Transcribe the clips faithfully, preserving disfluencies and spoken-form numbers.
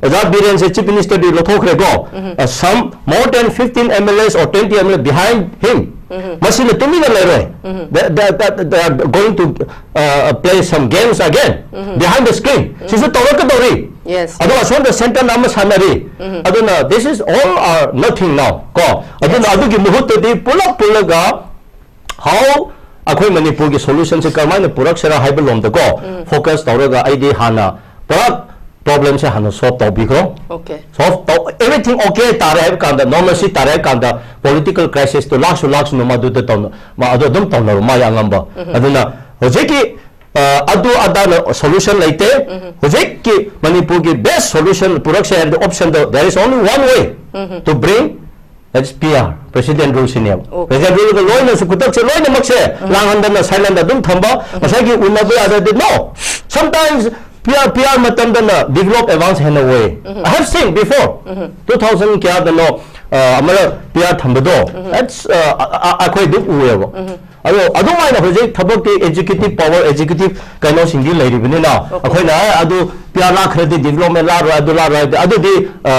ꯑꯣꯖꯥ ꯕꯤꯔꯦꯟꯁꯦ Chief Minister D ꯂꯧꯊꯣꯛꯈ꯭ꯔꯦꯀꯣ, some more than fifteen M L As or twenty M L A behind him, ꯃꯁꯤꯅ ꯇꯨꯃꯤꯟꯅ ꯂꯩꯔꯣꯏ꯫ They, they, they, they are going to uh, play some games again behind the screen. ꯁꯤꯁꯨ ꯇꯧꯔꯛꯀꯗꯧꯔꯤ꯫ Yes. ꯑꯗꯣ ꯑꯁꯣꯝꯗ centre ꯅ ꯑꯃ ꯁꯥꯟꯅꯔꯤ꯫ ꯑꯗꯨꯅ this is all or nothing now ꯀꯣ꯫ ꯑꯗꯨꯅ ꯑꯗꯨꯒꯤ ꯃꯍꯨꯠꯇꯗꯤ ꯄꯨꯂꯞ ꯄꯨꯜꯂꯒ how ꯑꯩꯈꯣꯏ ꯃꯅꯤꯄꯨꯔꯒꯤ solution ꯁꯦ ꯀꯔꯝꯍꯥꯏꯅ ꯄꯨꯔꯛꯁꯤꯔꯥ ꯍꯥꯏꯕ ꯂꯣꯝꯗꯀꯣ focus ꯇꯧꯔꯒ ꯑꯩꯗꯤ ꯍꯥꯟꯅ ꯄꯨꯔꯥ problem ꯁꯦ ꯍꯥꯟꯅ solve ꯇꯧꯕꯤꯈ꯭ꯔꯣ꯫ Okay. Solve ꯇꯧ, everything okay ꯇꯥꯔꯦ ꯍꯥꯏꯕ ꯀꯥꯟꯗ, normalcy ꯇꯥꯔꯦ ꯍꯥꯏꯕ ꯀꯥꯟꯗ, political crisis ꯇꯣ ꯂꯥꯛꯁꯨ ꯂꯥꯛꯁꯅꯨ, ꯃꯗꯨꯗ ꯇꯧꯅ, ꯃꯥ ꯑꯗꯨ ꯑꯗꯨꯝ ꯇꯧꯅꯔꯣ, ꯃꯥ ꯑꯉꯝꯕ꯫ ꯑꯗꯨꯅ ꯍꯧꯖꯤꯛꯀꯤ ꯑ, ꯑꯗꯨ ꯑꯗꯥꯅ solution ꯂꯩꯇꯦ꯫ ꯍꯧꯖꯤꯛꯀꯤ ꯃꯅꯤꯄꯨꯔꯒꯤ best solution ꯄꯨꯔꯛꯁꯦ ꯍꯥꯏꯔꯗꯤ option ꯗꯣ, there is only one way to bring, that is P R, President Rule ꯁꯤꯅꯦꯕ꯫ Okay. President Rule ꯒ ꯂꯣꯏꯅꯁꯨ ꯈꯨꯗꯛꯁꯦ ꯂꯣꯏꯅꯃꯛꯁꯦ ꯂꯥꯡꯍꯟꯗꯅ, silent ꯑꯗꯨꯝ ꯊꯝꯕ, ꯉꯁꯥꯏꯒꯤ ꯎꯅꯕ ꯌꯥꯗ꯭ꯔꯗꯤ, no, sometimes P R, P R ꯃꯇꯝꯗꯅ develop advance ꯍꯦꯟꯅ ꯑꯣꯏ꯫ I have seen before, two thousand ꯀꯌꯥꯗꯅꯣ, ꯑ, ꯑꯃꯔꯛ P R ꯊꯝꯕꯗꯣ, that's, ꯑ, ꯑ, ꯑ, ꯑꯩꯈꯣꯏ ꯑꯗꯨꯝ ꯎꯑꯦꯕ꯫ ꯑꯗꯣ ꯑꯗꯨꯃꯥꯏꯅ ꯍꯧꯖꯤꯛ ꯊꯕꯛꯇꯤ executive power, executive ꯀꯩꯅꯣꯁꯤꯡꯗꯤ ꯂꯩꯔꯤꯕꯅꯤꯅ, ꯑꯩꯈꯣꯏꯅ, "ꯑꯦ, ꯑꯗꯨ P R ꯂꯥꯛꯈ꯭ꯔꯗꯤ development ꯂꯥꯛꯔꯣꯏ, ꯑꯗꯨ ꯂꯥꯛꯔꯣꯏ" ꯍꯥꯏꯕꯗꯤ, ꯑꯗꯨꯗꯤ, ꯑ,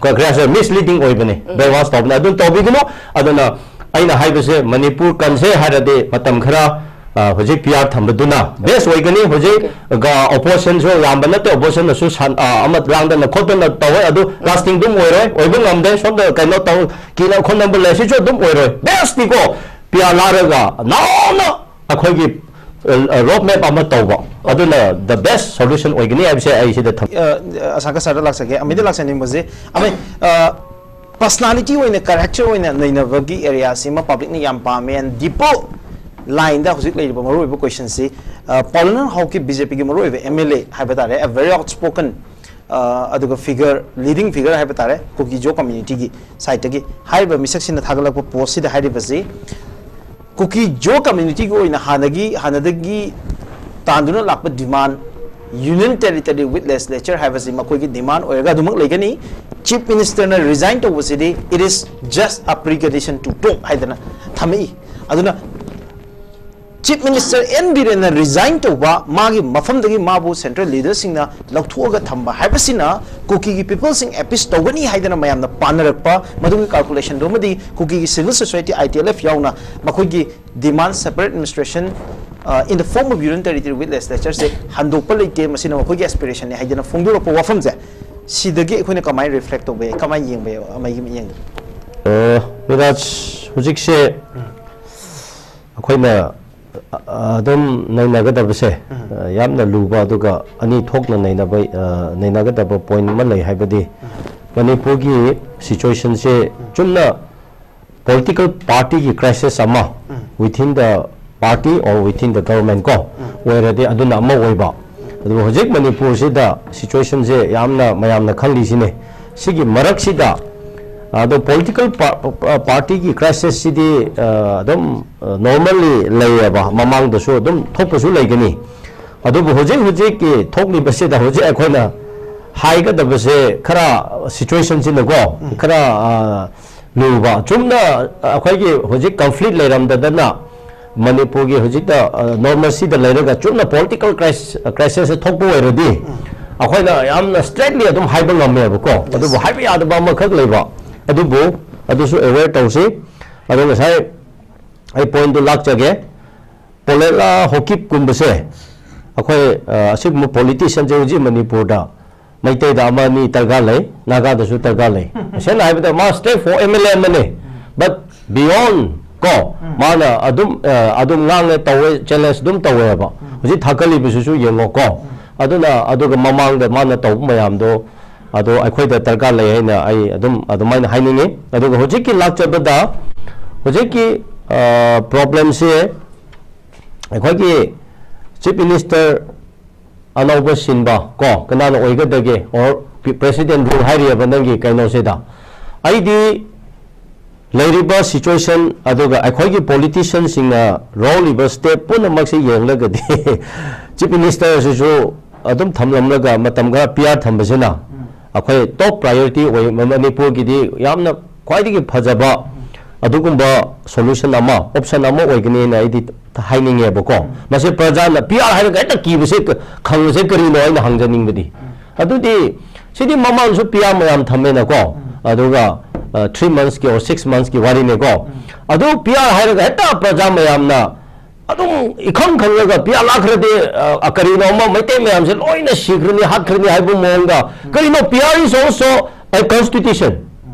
ꯀ-, ꯀꯔꯤ ꯍꯥꯏꯁꯤꯔ, misleading ꯑꯣꯏꯕꯅꯤ, brainwash ꯇꯧꯕꯅꯤ, ꯑꯗꯨꯝ ꯇꯧꯕꯤꯒꯅꯨ꯫ ꯑꯗꯨꯅ ꯑꯩꯅ ꯍꯥꯏꯕꯁꯦ, ꯃꯅꯤꯄꯨꯔ ꯀꯟꯁꯦ ꯍꯥꯏꯔꯗꯤ ꯃꯇꯝ ꯈꯔ, ꯑ, ꯍꯧꯖꯤꯛ P R ꯊꯝꯕꯗꯨꯅ best ꯑꯣꯏꯒꯅꯤ꯫ ꯍꯧꯖꯤꯛ ꯒ opposition ꯁꯨ ꯌꯥꯝꯕ ꯅꯠꯇꯦ, opposition ꯅꯁꯨ ꯁꯥꯟ-, ꯑ, ꯑꯃ ꯂꯥꯡꯗꯅ ꯈꯣꯠꯇꯅ ꯇꯧꯋꯦ, ꯑꯗꯨ lasting ꯑꯗꯨꯝ ꯑꯣꯏꯔꯣꯏ, ꯑꯣꯏꯕ ꯉꯝꯗꯦ꯫ ꯁꯣꯝꯗ ꯀꯩꯅꯣ ꯇꯧ, ꯀꯤꯅ ꯈꯣꯠꯅꯕ ꯂꯩ, ꯁꯤꯁꯨ ꯑꯗꯨꯝ ꯑꯣꯏꯔꯣꯏ꯫ Best ꯅꯤꯀꯣ, P R ꯂꯥꯛꯔꯒ ꯅꯧꯅ ꯑꯩꯈꯣꯏꯒꯤ, ꯑ, road map ꯑꯃ ꯇꯧꯕ, ꯑꯗꯨꯅ the best solution ꯑꯣꯏꯒꯅꯤ ꯍꯥꯏꯕꯁꯦ ꯑꯩ ꯁꯤꯗ ꯊꯝ- ꯑ, ꯑꯁꯥꯀ ꯁꯥꯔꯗ ꯂꯥꯛꯆꯒꯦ꯫ ꯑꯃꯤꯗ ꯂꯥꯛꯆꯅꯤꯡꯕꯁꯦ, ꯑꯃ, ꯑ, personality ꯑꯣꯏꯅ, character ꯑꯣꯏꯅ ꯅꯩꯅꯕꯒꯤ area ꯁꯤꯃ public ꯅ ꯌꯥꯝ ꯄꯥꯝꯃꯦ꯫ And ꯗꯤꯄꯣ line ꯗ ꯍꯧꯖꯤꯛ ꯂꯩꯔꯤꯕ ꯃꯔꯨꯑꯣꯏꯕ question ꯁꯤ, ꯑ, ꯄꯥꯎꯂꯅꯟ ꯍꯥꯎꯀꯤꯞ, B J P ꯒꯤ ꯃꯔꯨꯑꯣꯏꯕ M L A ꯍꯥꯏꯕ ꯇꯥꯔꯦ, a very outspoken, ꯑ, ꯑꯗꯨꯒ figure, leading figure ꯍꯥꯏꯕ ꯇꯥꯔꯦ, ꯀꯨꯀꯤ ꯖꯣ community ꯒꯤ side ꯇꯒꯤ꯫ ꯍꯥꯏꯔꯤꯕ ꯃꯤꯁꯛꯁꯤꯅ ꯊꯥꯒꯠꯂꯛꯄ post ꯁꯤꯗ ꯍꯥꯏꯔꯤꯕꯁꯤ, ꯀꯨꯀꯤ ꯖꯣ community ꯒꯤ ꯑꯣꯏꯅ ꯍꯥꯟꯅꯒꯤ, ꯍꯥꯟꯅꯗꯒꯤ ꯇꯥꯟꯗꯨꯅ ꯂꯥꯛꯄ demand, Union Territory with Legislature ꯍꯥꯏꯕꯁꯤ ꯃꯈꯣꯏꯒꯤ demand ꯑꯣꯏꯔꯒ ꯑꯗꯨꯃꯛ ꯂꯩꯒꯅꯤ꯫ Chief Minister ꯅ resign ꯇꯧꯕꯁꯤꯗꯤ, it is just a precondition to talk ꯍꯥꯏꯗꯅ ꯊꯝꯃꯛꯏ꯫ ꯑꯗꯨꯅ Chief Minister N Birenna resign ꯇꯧꯕ, ꯃꯥꯒꯤ ꯃꯐꯝꯗꯒꯤ ꯃꯥꯕꯨ central leaderꯁꯤꯡꯅ ꯂꯧꯊꯣꯛꯑꯒ ꯊꯝꯕ ꯍꯥꯏꯕꯁꯤꯅ ꯀꯨꯀꯤꯒꯤ peopleꯁꯤꯡ appease ꯇꯧꯒꯅꯤ ꯍꯥꯏꯗꯅ ꯃꯌꯥꯝꯅ ꯄꯥꯅꯔꯛꯄ, ꯃꯗꯨꯒꯤ calculationꯗꯨꯃꯗꯤ ꯀꯨꯀꯤꯒꯤ civil society, I T L F ꯌꯥꯎꯅ ꯃꯈꯣꯏꯒꯤ demand separate administration, uh, in the form of Union Territory with legislatureꯁꯦ ꯍꯟꯗꯣꯛꯄ ꯂꯩꯇꯦ, ꯃꯁꯤꯅ ꯃꯈꯣꯏꯒꯤ aspirationꯅꯤ ꯍꯥꯏꯗꯅ ꯐꯣꯡꯗꯣꯔꯛꯄ ꯋꯥꯐꯝꯁꯦ, ꯁꯤꯗꯒꯤ ꯑꯩꯈꯣꯏꯅ ꯀꯃꯥꯏꯅ reflect ꯇꯧꯕ ꯌꯥꯏ, ꯀꯃꯥꯏꯅ ꯌꯦꯡꯕ ꯌꯥꯏ, ꯑꯃꯒꯤ ꯃꯤꯠꯌꯦꯡꯗ? ꯑ, ꯃꯤꯔꯥꯖ, ꯍꯧꯖꯤꯛꯁꯦ ꯑꯩꯈꯣꯏꯅ ꯑ, ꯑꯗꯨꯝ ꯅꯩꯅꯒꯗꯕꯁꯦ, ꯑ, ꯌꯥꯝꯅ ꯂꯨꯕ, ꯑꯗꯨꯒ ꯑꯅꯤ ꯊꯣꯛꯅ ꯅꯩꯅꯕ, ꯑ, ꯅꯩꯅꯒꯗꯕ point ꯑꯃ ꯂꯩ, ꯍꯥꯏꯕꯗꯤ ꯃꯅꯤꯄꯨꯔꯒꯤ situationꯁꯦ ꯆꯨꯝꯅ political partyꯒꯤ crisis ꯑꯃ within the party or within the government ꯀꯣ ꯑꯣꯏꯔꯗꯤ ꯑꯗꯨꯅ ꯑꯃ ꯑꯣꯏꯕ, ꯑꯗꯨꯕꯨ ꯍꯧꯖꯤꯛ ꯃꯅꯤꯄꯨꯔꯁꯤꯗ situationꯁꯦ ꯌꯥꯝꯅ ꯃꯌꯥꯝꯅ ꯈꯪꯂꯤꯁꯤꯅꯦ꯫ ꯁꯤꯒꯤ ꯃꯔꯛꯁꯤꯗ ꯑꯗꯣ political pa-, pa-, partyꯒꯤ crisisꯁꯤꯗꯤ, ꯑ, ꯑꯗꯨꯝ, ꯑ, normally ꯂꯩꯌꯦꯕ, ꯃꯃꯥꯡꯗꯁꯨ ꯑꯗꯨꯝ ꯊꯣꯛꯄꯁꯨ ꯂꯩꯒꯅꯤ꯫ ꯑꯗꯨꯕꯨ ꯍꯧꯖꯤꯛ ꯍꯧꯖꯤꯛꯀꯤ ꯊꯣꯛꯂꯤꯕꯁꯤꯗ ꯍꯧꯖꯤꯛ ꯑꯩꯈꯣꯏꯅ ꯍꯥꯏꯒꯗꯕꯁꯦ ꯈꯔ situationꯁꯤꯅꯀꯣ, ꯈꯔ, ꯑ, ꯂꯨꯕ, ꯆꯨꯝꯅ ꯑꯩꯈꯣꯏꯒꯤ ꯍꯧꯖꯤꯛ conflict ꯂꯩꯔꯝꯗꯗꯅ ꯃꯅꯤꯄꯨꯔꯒꯤ ꯍꯧꯖꯤꯛꯇ, ꯑ, normalcyꯗ ꯂꯩꯔꯒ ꯆꯨꯝꯅ political cris-, crisisꯁꯦ ꯊꯣꯛꯄ ꯑꯣꯏꯔꯗꯤ ꯑꯩꯈꯣꯏꯅ ꯌꯥꯝꯅ straightly ꯑꯗꯨꯝ ꯍꯥꯏꯕ ꯉꯝꯃꯦꯕꯀꯣ꯫ ꯑꯗꯨꯕꯨ ꯍꯥꯏꯕ ꯌꯥꯗꯕ ꯑꯃꯈꯛ ꯂꯩꯕ, ꯑꯗꯨꯕꯨ ꯑꯗꯨꯁꯨ aware ꯇꯧꯁꯤ꯫ ꯑꯗꯣ ꯉꯁꯥꯏ ꯑꯩ pointꯇꯨ ꯂꯥꯛꯆꯒꯦ꯫ ꯄꯣꯂꯦꯠꯂꯥ ꯍꯣꯀꯤꯞꯀꯨꯝꯕꯁꯦ ꯑꯩꯈꯣꯏ, ꯑ, ꯑꯁꯤꯒꯨꯝꯕ politicianꯁꯦ ꯍꯧꯖꯤꯛ ꯃꯅꯤꯄꯨꯔꯗ ꯃꯩꯇꯩꯗ ꯑꯃ ꯑꯅꯤ ꯗꯔꯀꯥꯔ ꯂꯩ, ꯅꯥꯒꯥꯗꯁꯨ ꯗꯔꯀꯥꯔ ꯂꯩ꯫ ꯁꯦꯡꯅ ꯍꯥꯏꯕꯗ ꯃꯥ straight for M L A ꯑꯃꯅꯦ, but beyond ꯀꯣ, ꯃꯥꯅ ꯑꯗꯨꯝ, ꯑ, ꯑꯗꯨꯝ ꯉꯥꯡꯉꯦ, ꯇꯧꯋꯦ, challenge ꯑꯗꯨꯝ ꯇꯧꯋꯦꯕ꯫ ꯍꯧꯖꯤꯛ ꯊꯥꯒꯠꯂꯤꯕꯁꯤꯁꯨ ꯌꯦꯡꯉꯣꯀꯣ꯫ ꯑꯗꯨꯅ, ꯑꯗꯨꯒ ꯃꯃꯥꯡꯗ ꯃꯥꯅ ꯇꯧꯕ ꯃꯌꯥꯝꯗꯣ, ꯑꯗꯣ ꯑꯩꯈꯣꯏꯗ ꯗꯔꯀꯥꯔ ꯂꯩ ꯍꯥꯏꯅ ꯑꯩ ꯑꯗꯨꯝ ꯑꯗꯨꯃꯥꯏꯅ ꯍꯥꯏꯅꯤꯡꯉꯤ꯫ ꯑꯗꯨꯒ ꯍꯧꯖꯤꯛꯀꯤ ꯂꯥꯛꯆꯕꯗ, ꯍꯧꯖꯤꯛꯀꯤ, ꯑ, problemꯁꯦ ꯑꯩꯈꯣꯏꯒꯤ Chief Minister ꯑꯅꯧꯕ ꯁꯤꯟꯕ ꯀꯣ, ꯀꯅꯥꯅ ꯑꯣꯏꯒꯗꯒꯦ, or President rule ꯍꯥꯏꯔꯤꯑꯕ ꯅꯪꯒꯤ ꯀꯩꯅꯣꯁꯤꯗ? ꯑꯩꯗꯤ ꯂꯩꯔꯤꯕ situation ꯑꯗꯨꯒ ꯑꯩꯈꯣꯏꯒꯤ politicianꯁꯤꯡꯅ ꯂꯧꯔꯤꯕ step ꯄꯨꯝꯅꯃꯛꯁꯤ ꯌꯦꯡꯂꯒꯗꯤ Chief Minister ꯑꯁꯤꯁꯨ ꯑꯗꯨꯝ ꯊꯝꯂꯝꯂꯒ ꯃꯇꯝ ꯈꯔ P R ꯊꯝꯕꯁꯤꯅ ꯑꯩꯈꯣꯏ top priority ꯑꯣꯏ, ꯃꯅꯤꯄꯨꯔꯒꯤꯗꯤ ꯌꯥꯝꯅ ꯈ꯭ꯋꯥꯏꯗꯒꯤ ꯐꯖꯕ ꯑꯗꯨꯒꯨꯝꯕ solution ꯑꯃ, option ꯑꯃ ꯑꯣꯏꯒꯅꯤꯅ ꯑꯩꯗꯤ ꯍꯥꯏꯅꯤꯡꯉꯦꯕꯀꯣ꯫ ꯃꯁꯤ ꯄ꯭ꯔꯖꯥꯅ ꯄꯤ ꯑꯥꯔ ꯍꯥꯏꯔꯒ ꯍꯦꯛꯇ ꯀꯤꯕꯁꯦ ꯈꯪꯕꯁꯦ ꯀꯔꯤꯅꯣ ꯑꯩꯅ ꯍꯪꯖꯅꯤꯡꯕꯗꯤ꯫ ꯑꯗꯨꯗꯤ ꯁꯤꯗꯤ ꯃꯃꯥꯡꯁꯨ ꯄꯤ ꯑꯥꯔ ꯃꯌꯥꯝ ꯊꯝꯃꯦꯅꯀꯣ꯫ ꯑꯗꯨꯒ ꯊ꯭ꯔꯤ ꯃꯟꯁꯀꯤ ꯑꯣꯔ ꯁꯤꯛꯁ ꯃꯟꯁꯀꯤ ꯋꯥꯔꯤꯅꯦꯀꯣ꯫ ꯑꯗꯨ ꯄꯤ ꯑꯥꯔ ꯍꯥꯏꯔꯒ ꯍꯦꯛꯇ ꯄ꯭ꯔꯖꯥ ꯃꯌꯥꯝꯅ ꯑꯗꯨꯝ ꯏꯈꯪ ꯈꯪꯂꯒ ꯄꯤ ꯑꯥꯔ ꯂꯥꯛꯈ꯭ꯔꯗꯤ ꯑ, ꯀꯔꯤꯅꯣ ꯑꯃ ꯃꯩꯇꯩ ꯃꯌꯥꯝꯁꯦ ꯂꯣꯏꯅ ꯁꯤꯈ꯭ꯔꯅꯤ, ꯍꯥꯠꯈ꯭ꯔꯅꯤ ꯍꯥꯏꯕ ꯃꯑꯣꯡꯗ꯫ ꯀꯔꯤꯅꯣ, P R is also a constitution,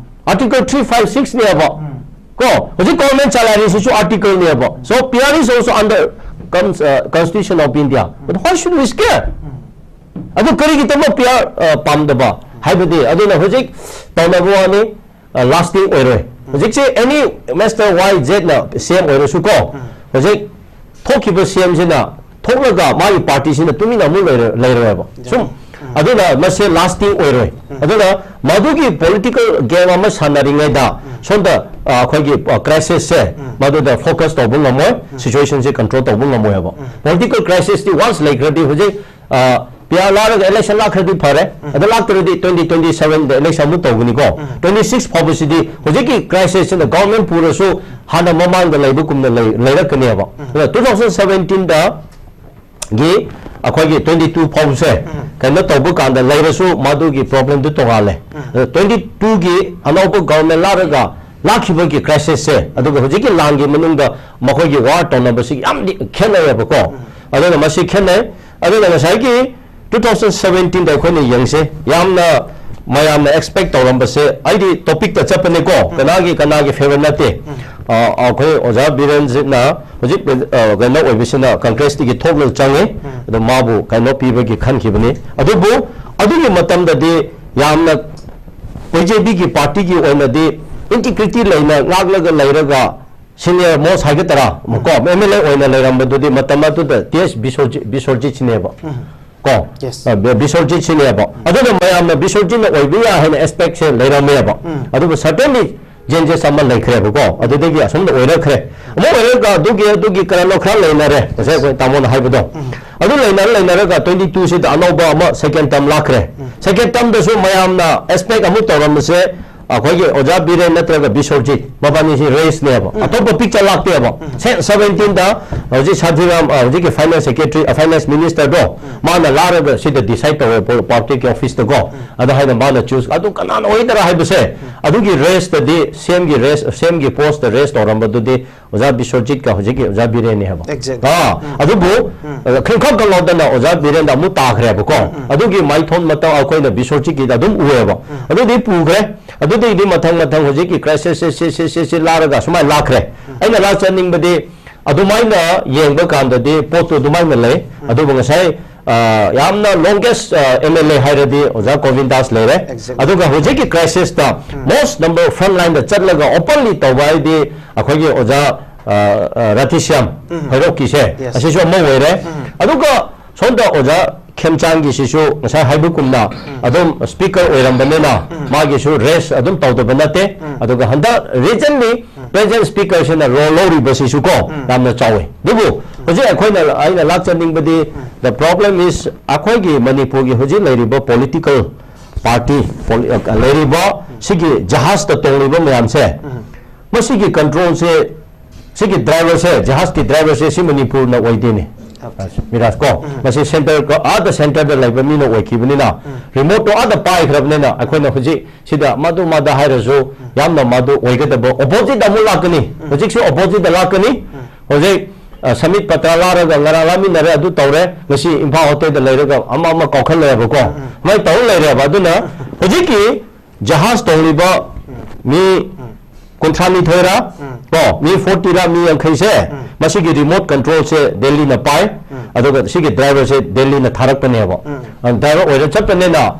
Article three five six ꯅꯦꯕ꯫ ꯀꯣ, ꯍꯧꯖꯤꯛ government ꯁꯦꯂꯔꯤꯁꯤꯁꯨ ꯑꯥꯔꯇꯤꯀꯜꯅꯦꯕ꯫ So P R is also under cons- uh, Constitution of India. But why should we scare? ꯑꯗꯨ ꯀꯔꯤꯒꯤꯗꯃꯛ P R ꯑ, ꯄꯥꯝꯗꯕ ꯍꯥꯏꯕꯗꯤ, ꯑꯗꯨꯅ ꯍꯧꯖꯤꯛ ꯇꯧꯅꯕ ꯋꯥꯅꯤ, ꯂꯥꯁꯇꯤꯡ ꯑꯣꯏꯔꯣꯏ꯫ ꯍꯧꯖꯤꯛꯁꯦ any Mister Y Z ꯅ C M ꯑꯣꯏꯔꯁꯨ ꯀꯣ, ꯍꯧꯖꯤꯛ ꯊꯣꯛꯈꯤꯕ C M ꯁꯤꯅ ꯊꯣꯛꯂꯒ ꯃꯥꯒꯤ ꯄꯥꯔꯇꯤꯁꯤꯅ ꯇꯨꯃꯤꯟꯅ ꯑꯃꯨꯛ ꯂꯩꯔ- ꯂꯩꯔꯣꯏꯕ꯫ ꯁꯨꯝ ꯑꯗꯨꯅ ꯃꯁꯦ ꯂꯥꯁꯇꯤꯡ ꯑꯣꯏꯔꯣꯏ꯫ ꯑꯗꯨꯅ ꯃꯗꯨꯒꯤ ꯄꯣꯂꯤꯇꯤꯀꯦꯜ ꯒꯦꯝ ꯑꯃ ꯁꯥꯟꯅꯔꯤꯉꯩꯗ ꯁꯣꯝꯗ ꯑ, ꯑꯩꯈꯣꯏꯒꯤ ꯀ꯭ꯔꯥꯏꯁꯤꯁꯁꯦ ꯃꯗꯨꯗ ꯐꯣꯀꯁ ꯇꯧꯕ ꯉꯝꯃꯣꯏ, ꯁꯤꯆꯨꯋꯦꯁꯟꯁꯦ ꯀꯟꯇ꯭ꯔꯣꯜ ꯇꯧꯕ ꯉꯝꯃꯣꯏꯕ꯫ ꯄꯣꯂꯤꯇꯤꯀꯦꯜ ꯀ꯭ꯔꯥꯏꯁꯤꯁꯇꯤ ꯋꯥꯟꯁ ꯂꯩꯈ꯭ꯔꯗꯤ ꯍꯧꯖꯤꯛ ꯄꯤ ꯑꯥꯔ ꯂꯥꯛꯂꯒ ꯏꯂꯦꯛꯁꯟ ꯂꯥꯛꯈ꯭ꯔꯗꯤ ꯐꯔꯦ꯫ ꯑꯗ ꯂꯥꯛꯇ꯭ꯔꯗꯤ ꯇ꯭ꯋꯦꯟꯇꯤ ꯇ꯭ꯋꯦꯟꯇꯤ ꯁꯚꯦꯟꯗ ꯏꯂꯦꯛꯁꯟ ꯑꯃꯨꯛ ꯇꯧꯒꯅꯤꯀꯣ꯫ ꯇ꯭ꯋꯦꯟꯇꯤ ꯁꯤꯛꯁ ꯐꯥꯎꯕꯁꯤꯗꯤ ꯍꯧꯖꯤꯛꯀꯤ ꯀ꯭ꯔꯥꯏꯁꯤꯁꯁꯤꯅ ꯒꯣꯚꯔꯟꯃꯦꯟꯠ ꯄꯨꯔꯁꯨ ꯍꯥꯟꯅ ꯃꯃꯥꯡꯗ ꯂꯩꯕ ꯀꯨꯝꯅ ꯂꯩ- ꯂꯩꯔꯛꯀꯅꯦꯕ꯫ ꯑꯗ ꯇꯨ ꯊꯥꯎꯖꯟ ꯁꯚꯦꯟꯇꯤꯟꯗ ꯒꯤ ꯑꯩꯈꯣꯏꯒꯤ ꯇ꯭ꯋꯦꯟꯇꯤ ꯇꯨ ꯐꯥꯎꯁꯦ ꯀꯩꯅꯣ ꯇꯧꯕ ꯀꯥꯟꯗ ꯂꯩꯔꯁꯨ ꯃꯗꯨꯒꯤ ꯄ꯭ꯔꯣꯕ꯭ꯂꯦꯝꯗꯨ ꯇꯣꯉꯥꯜꯂꯦ꯫ ꯑꯗ ꯇ꯭ꯋꯦꯟꯇꯤ ꯇꯨꯒꯤ ꯑꯅꯧꯕ ꯒꯣꯚꯔꯟꯃꯦꯟꯠ ꯂꯥꯛꯂꯒ ꯂꯥꯛꯈꯤꯕꯒꯤ ꯀ꯭ꯔꯥꯏꯁꯤꯁꯁꯦ, ꯑꯗꯨꯒ ꯍꯧꯖꯤꯛꯀꯤ ꯂꯥꯟꯒꯤ ꯃꯅꯨꯡꯗ ꯃꯈꯣꯏꯒꯤ ꯋꯥꯔ ꯇꯧꯅꯕꯁꯤ ꯌꯥꯝꯗꯤ ꯈꯦꯠꯅꯩꯌꯦꯕꯀꯣ꯫ ꯑꯗꯨꯅ ꯃꯁꯤ ꯈꯦꯠꯅꯩ꯫ ꯑꯗꯨꯅ ꯉꯁꯥꯏꯒꯤ ꯇꯨ ꯊꯥꯎꯖꯟ ꯁꯚꯦꯟꯇꯤꯟꯗ ꯑꯩꯈꯣꯏꯅ ꯌꯦꯡꯁꯦ, ꯌꯥꯝꯅ ꯃꯌꯥꯝꯅ ꯑꯦꯛꯁꯄꯦꯛ ꯇꯧꯔꯝꯕꯁꯦ, ꯑꯩꯗꯤ ꯇꯣꯄꯤꯛꯇ ꯆꯠꯄꯅꯦꯀꯣ, ꯀꯅꯥꯒꯤ ꯀꯅꯥꯒꯤ ꯐꯦꯚꯔ ꯅꯠꯇꯦ꯫ ꯑ, ꯑꯩꯈꯣꯏ ꯑꯣꯖꯥ ꯕꯤꯔꯦꯟꯖꯤꯠꯅ ꯍꯧꯖꯤꯛ ꯑ, ꯀꯩꯅꯣ ꯑꯣꯏꯕꯁꯤꯅ ꯀꯪꯒ꯭ꯔꯦꯁꯇꯒꯤ ꯊꯣꯛꯂꯒ ꯆꯪꯉꯤ꯫ ꯑꯗꯣ ꯃꯥꯕꯨ ꯀꯩꯅꯣ ꯄꯤꯕꯒꯤ ꯈꯟꯈꯤꯕꯅꯤ꯫ ꯑꯗꯨꯕꯨ ꯑꯗꯨꯒꯤ ꯃꯇꯝꯗꯗꯤ ꯌꯥꯝꯅ ꯕꯤ ꯖꯦ ꯄꯤꯒꯤ ꯄꯥꯔꯇꯤꯒꯤ ꯑꯣꯏꯅꯗꯤ ꯏꯟꯇꯤꯒ꯭ꯔꯤꯇꯤ ꯂꯩꯅ ꯉꯥꯛꯂꯒ ꯂꯩꯔꯒ ꯁꯤꯅꯤꯌꯔ ꯃꯣꯁ ꯍꯥꯏꯒꯗ꯭ꯔꯥ ꯀꯣ, ꯑꯦꯝ ꯑꯦꯜ ꯑꯦ ꯑꯣꯏꯅ ꯂꯩꯔꯝꯕꯗꯨꯗꯤ ꯃꯇꯝ ꯑꯗꯨꯗ ꯇꯤ ꯑꯦꯁ ꯕꯤꯁꯣꯔꯖꯤꯠ, ꯕꯤꯁꯣꯔꯖꯤꯠꯁꯤꯅꯦꯕ꯫ ꯀꯣ, Yes. ꯑ, ꯕꯤ- ꯕꯤꯁꯣꯔꯖꯤꯠꯁꯤꯅꯦꯕ꯫ ꯑꯗꯨꯅ ꯃꯌꯥꯝꯅ ꯕꯤꯁꯣꯔꯖꯤꯠꯅ ꯑꯣꯏꯕ ꯌꯥꯏ ꯍꯥꯏꯅ ꯑꯦꯛꯁꯄꯦꯛꯁꯦ ꯂꯩꯔꯝꯃꯦꯕ꯫ ꯑꯗꯨꯕꯨ ꯁꯔꯇꯦꯟꯂꯤ ꯆꯦꯟꯖꯦꯁ ꯑꯃ ꯂꯩꯈ꯭ꯔꯦꯕꯀꯣ, ꯑꯗꯨꯗꯒꯤ ꯑꯁꯣꯝꯗ ꯑꯣꯏꯔꯛꯈ꯭ꯔꯦ꯫ ꯑꯃꯨꯛ ꯑꯣꯏꯔꯒ ꯑꯗꯨꯒꯤ, ꯑꯗꯨꯒꯤ ꯀꯔꯟꯗꯣ ꯈꯔ ꯂꯩꯅꯔꯦ, ꯉꯁꯥꯏ ꯑꯩꯈꯣꯏ ꯇꯥꯃꯣꯅ ꯍꯥꯏꯕꯗꯣ꯫ ꯑꯗꯨ ꯂꯩꯅꯔ ꯂꯩꯅꯔꯒ ꯇ꯭ꯋꯦꯟꯇꯤ ꯇꯨꯁꯤꯗ ꯑꯅꯧꯕ ꯑꯃ ꯁꯦꯀꯦꯟ ꯇꯔꯝ ꯂꯥꯛꯈ꯭ꯔꯦ꯫ ꯁꯦꯀꯦꯟ ꯇꯔꯝꯗꯁꯨ ꯃꯌꯥꯝꯅ ꯑꯦꯛꯁꯄꯦꯛ ꯑꯃꯨꯛ ꯇꯧꯔꯝꯕꯁꯦ ꯑꯩꯈꯣꯏꯒꯤ ꯑꯣꯖꯥ ꯕꯤꯔꯦꯟ ꯅꯠꯇ꯭ꯔꯒ ꯕꯤꯁꯣꯔꯖꯤꯠ, ꯃꯕꯥꯅꯤꯁꯤ ꯔꯦꯁꯅꯦꯕ, ꯑꯇꯣꯞꯄ ꯄꯤꯛꯆꯔ ꯂꯥꯛꯇꯦꯕ꯫ ꯁꯦ-, seventeenꯗ ꯍꯧꯖꯤꯛ ꯁꯥꯟꯇꯤꯔꯥꯝ, ꯑ, ꯍꯧꯖꯤꯛꯀꯤ ꯐꯥꯏꯅꯥꯟꯁ ꯁꯦꯀ꯭ꯔꯦꯇꯔꯤ, ꯑ, ꯐꯥꯏꯅꯥꯟꯁ ꯃꯤꯅꯤꯁꯇꯔꯗꯣ, ꯃꯥꯅ ꯂꯥꯛꯑꯒ ꯁꯤꯗ ꯗꯤꯁꯥꯏꯗ ꯇꯧꯋꯦ ꯄꯣ-, ꯄꯥꯔꯇꯤꯒꯤ ꯑꯣꯐꯤꯁꯇꯀꯣ꯫ ꯑꯗ ꯍꯥꯏꯅ ꯃꯥꯅ ꯆꯨꯁ, ꯑꯗꯨ ꯀꯅꯥꯅ ꯑꯣꯏꯗꯔꯥ ꯍꯥꯏꯕꯁꯦ, ꯑꯗꯨꯒꯤ ꯔꯦꯁꯇꯗꯤ ꯁꯤꯑꯦꯝꯒꯤ ꯔꯦꯁ, ꯁꯤꯑꯦꯝꯒꯤ ꯄꯣꯁꯇ ꯔꯦꯁ ꯇꯧꯔꯝꯕꯗꯨꯗꯤ ꯑꯣꯖꯥ ꯕꯤꯁꯣꯔꯖꯤꯠꯀ ꯍꯧꯖꯤꯛꯀꯤ ꯑꯣꯖꯥ ꯕꯤꯔꯦꯟꯅꯤ ꯍꯥꯏꯕ꯫ Exactly. ꯑꯥ, ꯑꯗꯨꯕꯨ, ꯑ, ꯈꯪꯈꯛ ꯈꯪꯍꯧꯗꯅ ꯑꯣꯖꯥ ꯕꯤꯔꯦꯟꯗ ꯑꯃꯨꯛ ꯇꯥꯈ꯭ꯔꯦꯕꯀꯣ꯫ ꯑꯗꯨꯒꯤ ꯃꯥꯏꯊꯣꯟ ꯃꯇꯧ ꯑꯩꯈꯣꯏꯅ ꯕꯤꯁꯣꯔꯖꯤꯠꯀꯤꯗ ꯑꯗꯨꯝ ꯎꯑꯦꯕ꯫ ꯑꯗꯨꯗꯤ ꯄꯨꯈ꯭ꯔꯦ꯫ ꯑꯗꯨꯗꯒꯤꯗꯤ ꯃꯊꯪ ꯃꯊꯪ ꯍꯧꯖꯤꯛꯀꯤ ꯀ꯭ꯔꯥꯏꯁꯤꯁꯁꯦ ꯁꯤ, ꯁꯤ, ꯁꯤ, ꯁꯤ ꯂꯥꯛꯔꯒ ꯁꯨꯃꯥꯏꯅ ꯂꯥꯛꯈ꯭ꯔꯦ꯫ ꯑꯩꯅ ꯂꯥꯛꯆꯅꯤꯡꯕꯗꯤ ꯑꯗꯨꯃꯥꯏꯅ ꯌꯦꯡꯕ ꯀꯥꯟꯗꯗꯤ ꯄꯣꯠꯇꯨ ꯑꯗꯨꯃꯥꯏꯅ ꯂꯩ꯫ ꯑꯗꯨꯕꯨ ꯉꯁꯥꯏ, ꯑ, ꯌꯥꯝꯅ longest, ꯑ, MLA ꯍꯥꯏꯔꯗꯤ ꯑꯣꯖꯥ ꯒꯣꯕꯤꯟꯗꯥꯁ ꯂꯩꯔꯦ꯫ Exactly. ꯑꯗꯨꯒ ꯍꯧꯖꯤꯛꯀꯤ ꯀ꯭ꯔꯥꯏꯁꯤꯁꯇ most number front lineꯗ ꯆꯠꯂꯒ openly ꯇꯧꯕ ꯍꯥꯏꯗꯤ ꯑꯩꯈꯣꯏꯒꯤ ꯑꯣꯖꯥ, ꯑ, ꯑ, ꯔꯥꯙꯦꯁ꯭ꯌꯥꯝ ꯍꯩꯔꯣꯛꯀꯤꯁꯦ, yes, ꯑꯁꯤꯁꯨ ꯑꯃ ꯑꯣꯏꯔꯦ꯫ ꯑꯗꯨꯒ ꯁꯣꯝꯗ ꯑꯣꯖꯥ ꯈꯦꯝꯆꯥꯡꯒꯤꯁꯤꯁꯨ ꯉꯁꯥꯏ ꯍꯥꯏꯕꯒꯨꯝꯅ ꯑꯗꯨꯝ ꯁ꯭ꯄꯤꯀꯔ ꯑꯣꯏꯔꯝꯕꯅꯤꯅ ꯃꯥꯒꯤꯁꯨ ꯔꯦꯁ ꯑꯗꯨꯝ ꯇꯧꯗꯕ ꯅꯠꯇꯦ꯫ ꯑꯗꯨꯒ ꯍꯟꯗꯛ recently present ꯁ꯭ꯄꯤꯀꯔꯁꯤꯅ ꯔꯣꯜ ꯂꯧꯔꯤꯕꯁꯤꯁꯨ ꯀꯣ ꯌꯥꯝꯅ ꯆꯥꯎꯋꯤ꯫ ꯑꯗꯨꯕꯨ ꯍꯧꯖꯤꯛ ꯑꯩꯈꯣꯏꯅ, ꯑꯩꯅ ꯂꯥꯛꯆꯅꯤꯡꯕꯗꯤ, the problem is ꯑꯩꯈꯣꯏꯒꯤ ꯃꯅꯤꯄꯨꯔꯒꯤ ꯍꯧꯖꯤꯛ ꯂꯩꯔꯤꯕ ꯄꯣꯂꯤꯇꯤꯀꯦꯜ ꯄꯥꯔꯇꯤ, ꯄꯣꯂꯤ-, ꯑ, ꯂꯩꯔꯤꯕ ꯁꯤꯒꯤ ꯖꯍꯥꯖꯇ ꯇꯣꯡꯂꯤꯕ ꯃꯌꯥꯝꯁꯦ, ꯃꯁꯤꯒꯤ ꯀꯟꯇ꯭ꯔꯣꯜꯁꯦ, ꯁꯤꯒꯤ ꯗ꯭ꯔꯥꯏꯚꯔꯁꯦ, ꯖꯍꯥꯖꯀꯤ ꯗ꯭ꯔꯥꯏꯚꯔꯁꯦ ꯁꯤ ꯃꯅꯤꯄꯨꯔꯅ ꯑꯣꯏꯗꯦꯅꯦ꯫ ꯃꯤꯔꯥꯖ ꯀꯣ, ꯃꯁꯤ ꯁꯦꯟꯇꯔ, ꯑꯥꯗ ꯁꯦꯟꯇꯔꯗ ꯂꯩꯕ ꯃꯤꯅ ꯑꯣꯏꯈꯤꯕꯅꯤꯅ, ꯔꯤꯃꯣꯠꯇꯣ ꯑꯥꯗ ꯄꯥꯏꯈ꯭ꯔꯕꯅꯤꯅ ꯑꯩꯈꯣꯏꯅ ꯍꯧꯖꯤꯛ ꯁꯤꯗ ꯃꯗꯨ ꯃꯗ ꯍꯥꯏꯔꯁꯨ ꯌꯥꯝꯅ ꯃꯗꯨ ꯑꯣꯏꯒꯗꯕ, ꯑꯣꯄꯣꯖꯤꯠ ꯑꯃꯨꯛ ꯂꯥꯛꯀꯅꯤ꯫ ꯍꯧꯖꯤꯛꯁꯨ ꯑꯣꯄꯣꯖꯤꯠꯇ ꯂꯥꯛꯀꯅꯤ꯫ ꯍꯧꯖꯤꯛ, ꯑ, ꯁꯃꯤꯠ ꯄꯇ꯭ꯔ ꯂꯥꯛꯔꯒ ꯉꯔꯥꯡ ꯂꯥꯛꯃꯤꯟꯅꯔꯦ, ꯑꯗꯨ ꯇꯧꯔꯦ, ꯉꯁꯤ ꯏꯝꯐꯥꯜ ꯍꯣꯇꯦꯜꯗ ꯂꯩꯔꯒ ꯑꯃ ꯑꯃ ꯀꯧꯈꯠꯂꯦꯕꯀꯣ꯫ ꯁꯨꯃꯥꯏꯅ ꯇꯧꯔ ꯂꯩꯔꯦꯕ꯫ ꯑꯗꯨꯅ ꯍꯧꯖꯤꯛꯀꯤ ꯖꯍꯥꯖ ꯇꯣꯡꯂꯤꯕ ꯃꯤ ꯀꯨꯟꯊ꯭ꯔꯥ ꯅꯤꯊꯣꯏꯔ, ꯀꯣ, ꯃꯤ fortyꯔ, ꯃꯤ ꯌꯥꯡꯈꯩꯁꯦ, ꯃꯁꯤꯒꯤ ꯔꯤꯃꯣꯠ ꯀꯟꯇ꯭ꯔꯣꯜꯁꯦ ꯗꯦꯜꯂꯤꯅ ꯄꯥꯏ, ꯑꯗꯨꯒ ꯁꯤꯒꯤ ꯗ꯭ꯔꯥꯏꯚꯔꯁꯦ ꯗꯦꯜꯂꯤꯅ ꯊꯥꯔꯛꯄꯅꯦꯕ꯫ ꯑ, ꯗ꯭ꯔꯥꯏꯚꯔ ꯑꯣꯏꯔ ꯆꯠꯄꯅꯤꯅ,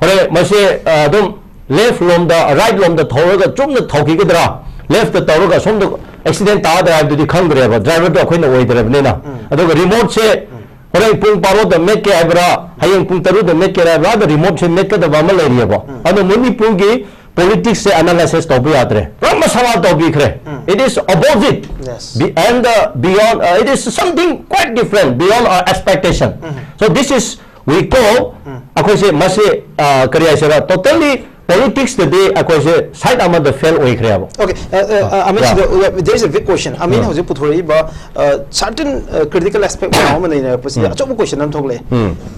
ꯍꯣꯔꯦꯟ ꯃꯁꯤ, ꯑ, ꯑꯗꯨꯝ ꯂꯦꯐ ꯂꯣꯝꯗ, ꯔꯥꯏꯠ ꯂꯣꯝꯗ ꯊꯧꯔꯒ ꯆꯨꯝꯅ ꯊꯧꯈꯤꯒꯗ꯭ꯔꯥ, ꯂꯦꯐꯇ ꯇꯧꯔꯒ ꯁꯣꯝꯗ ꯑꯦꯛꯁꯤꯗꯦꯟ ꯇꯥꯗ꯭ꯔꯥ ꯍꯥꯏꯕꯗꯨꯗꯤ ꯈꯪꯗ꯭ꯔꯦꯕ, ꯗ꯭ꯔꯥꯏꯚꯔꯗꯣ ꯑꯩꯈꯣꯏꯅ ꯑꯣꯏꯗ꯭ꯔꯕꯅꯤꯅ꯫ ꯑꯗꯨꯒ ꯔꯤꯃꯣꯠꯁꯦ ꯍꯣꯔꯦꯟ ꯄꯨꯡ ꯕꯥꯔꯣꯗ ꯃꯦꯠꯀꯦ ꯍꯥꯏꯕ꯭ꯔꯥ, ꯍꯌꯦꯡ ꯄꯨꯡ ꯇꯔꯨꯛꯇ ꯃꯦꯠꯀꯦ ꯍꯥꯏꯕ꯭ꯔꯥ, ꯑꯗ ꯔꯤꯃꯣꯠꯁꯦ ꯃꯦꯠꯀꯗꯕ ꯑꯃ ꯂꯩꯔꯤꯑꯕ꯫ ꯑꯗꯣ ꯃꯅꯤꯄꯨꯔꯒꯤ ꯄꯣꯂꯤꯇꯤꯛꯁꯁꯦ ꯑꯦꯅꯥꯂꯥꯏꯁꯤꯁ ꯇꯧꯕ ꯌꯥꯗ꯭ꯔꯦ꯫ ꯄꯨꯔꯥ ꯃꯁꯥ ꯇꯧꯕꯤꯈ꯭ꯔꯦ꯫ It is opposite. Yes. Be-, and, uh, beyond, uh, it is something quite different, beyond our expectation. So this is, we call, ꯑꯩꯈꯣꯏꯁꯦ ꯃꯁꯤ, ꯑ, ꯀꯔꯤ ꯍꯥꯏꯁꯤꯔꯥ, totally ꯄꯣꯂꯤꯇꯤꯛꯁꯇꯗꯤ ꯑꯩꯈꯣꯏꯁꯦ ꯁꯥꯏꯠ ꯑꯃꯗ ꯐꯦꯜ ꯑꯣꯏꯈ꯭ꯔꯦꯕ꯫ Okay, uh, uh, uh, ꯑꯃꯤꯟꯁꯤꯗ, there is a big question. ꯑꯃꯤꯟ ꯍꯧꯖꯤꯛ ꯄꯨꯊꯣꯔꯛꯏꯕ, uh, certain, uh, critical aspect ꯃꯌꯥꯝ ꯑꯃ ꯅꯩꯅꯔꯛꯄꯁꯤꯗ ꯑꯆꯧꯕ question ꯑꯃ ꯊꯣꯛꯂꯛꯑꯦ꯫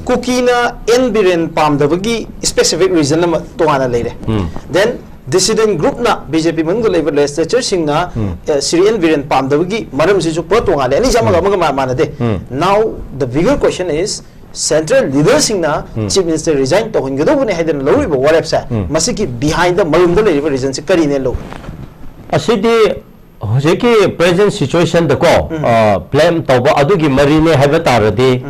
ꯀꯨꯀꯤꯅ ꯑꯦꯟ ꯕꯤꯔꯦꯟ ꯄꯥꯝꯗꯕꯒꯤ specific reason ꯑꯃ ꯇꯣꯉꯥꯟꯅ ꯂꯩꯔꯦ꯫ Then dissident groupꯅ, ꯕꯤ ꯖꯦ ꯄꯤ ꯃꯅꯨꯡꯗ ꯂꯩꯕ legislatorꯁꯤꯡꯅ, uh, ꯁ꯭ꯔꯤ ꯑꯦꯟ ꯕꯤꯔꯦꯟ ꯄꯥꯝꯗꯕꯒꯤ ꯃꯔꯝꯁꯤꯁꯨ ꯄꯨꯔꯥ ꯇꯣꯉꯥꯜꯂꯦ꯫ ꯑꯅꯤꯁꯦ ꯑꯃꯒ ꯑꯃꯒ ꯃꯥ- ꯃꯥꯟꯅꯗꯦ꯫ Now the bigger question is, central leaderꯁꯤꯡꯅ chief minister resign ꯇꯧꯍꯟꯒꯗꯧꯕꯅꯦ ꯍꯥꯏꯗꯅ ꯂꯧꯔꯤꯕ ꯋꯥꯔꯦꯞꯁꯦ, ꯃꯁꯤꯒꯤ behind ꯗ, ꯃꯔꯨꯝꯗ ꯂꯩꯔꯤꯕ reason ꯁꯦ ꯀꯔꯤꯅꯦ ꯂꯧ? ꯑꯁꯤꯗꯤ ꯍꯧꯖꯤꯛꯀꯤ present situation ꯗꯀꯣ, blame ꯇꯧꯕ ꯑꯗꯨꯒꯤ ꯃꯔꯤꯅꯦ ꯍꯥꯏꯕ ꯇꯥꯔꯗꯤ,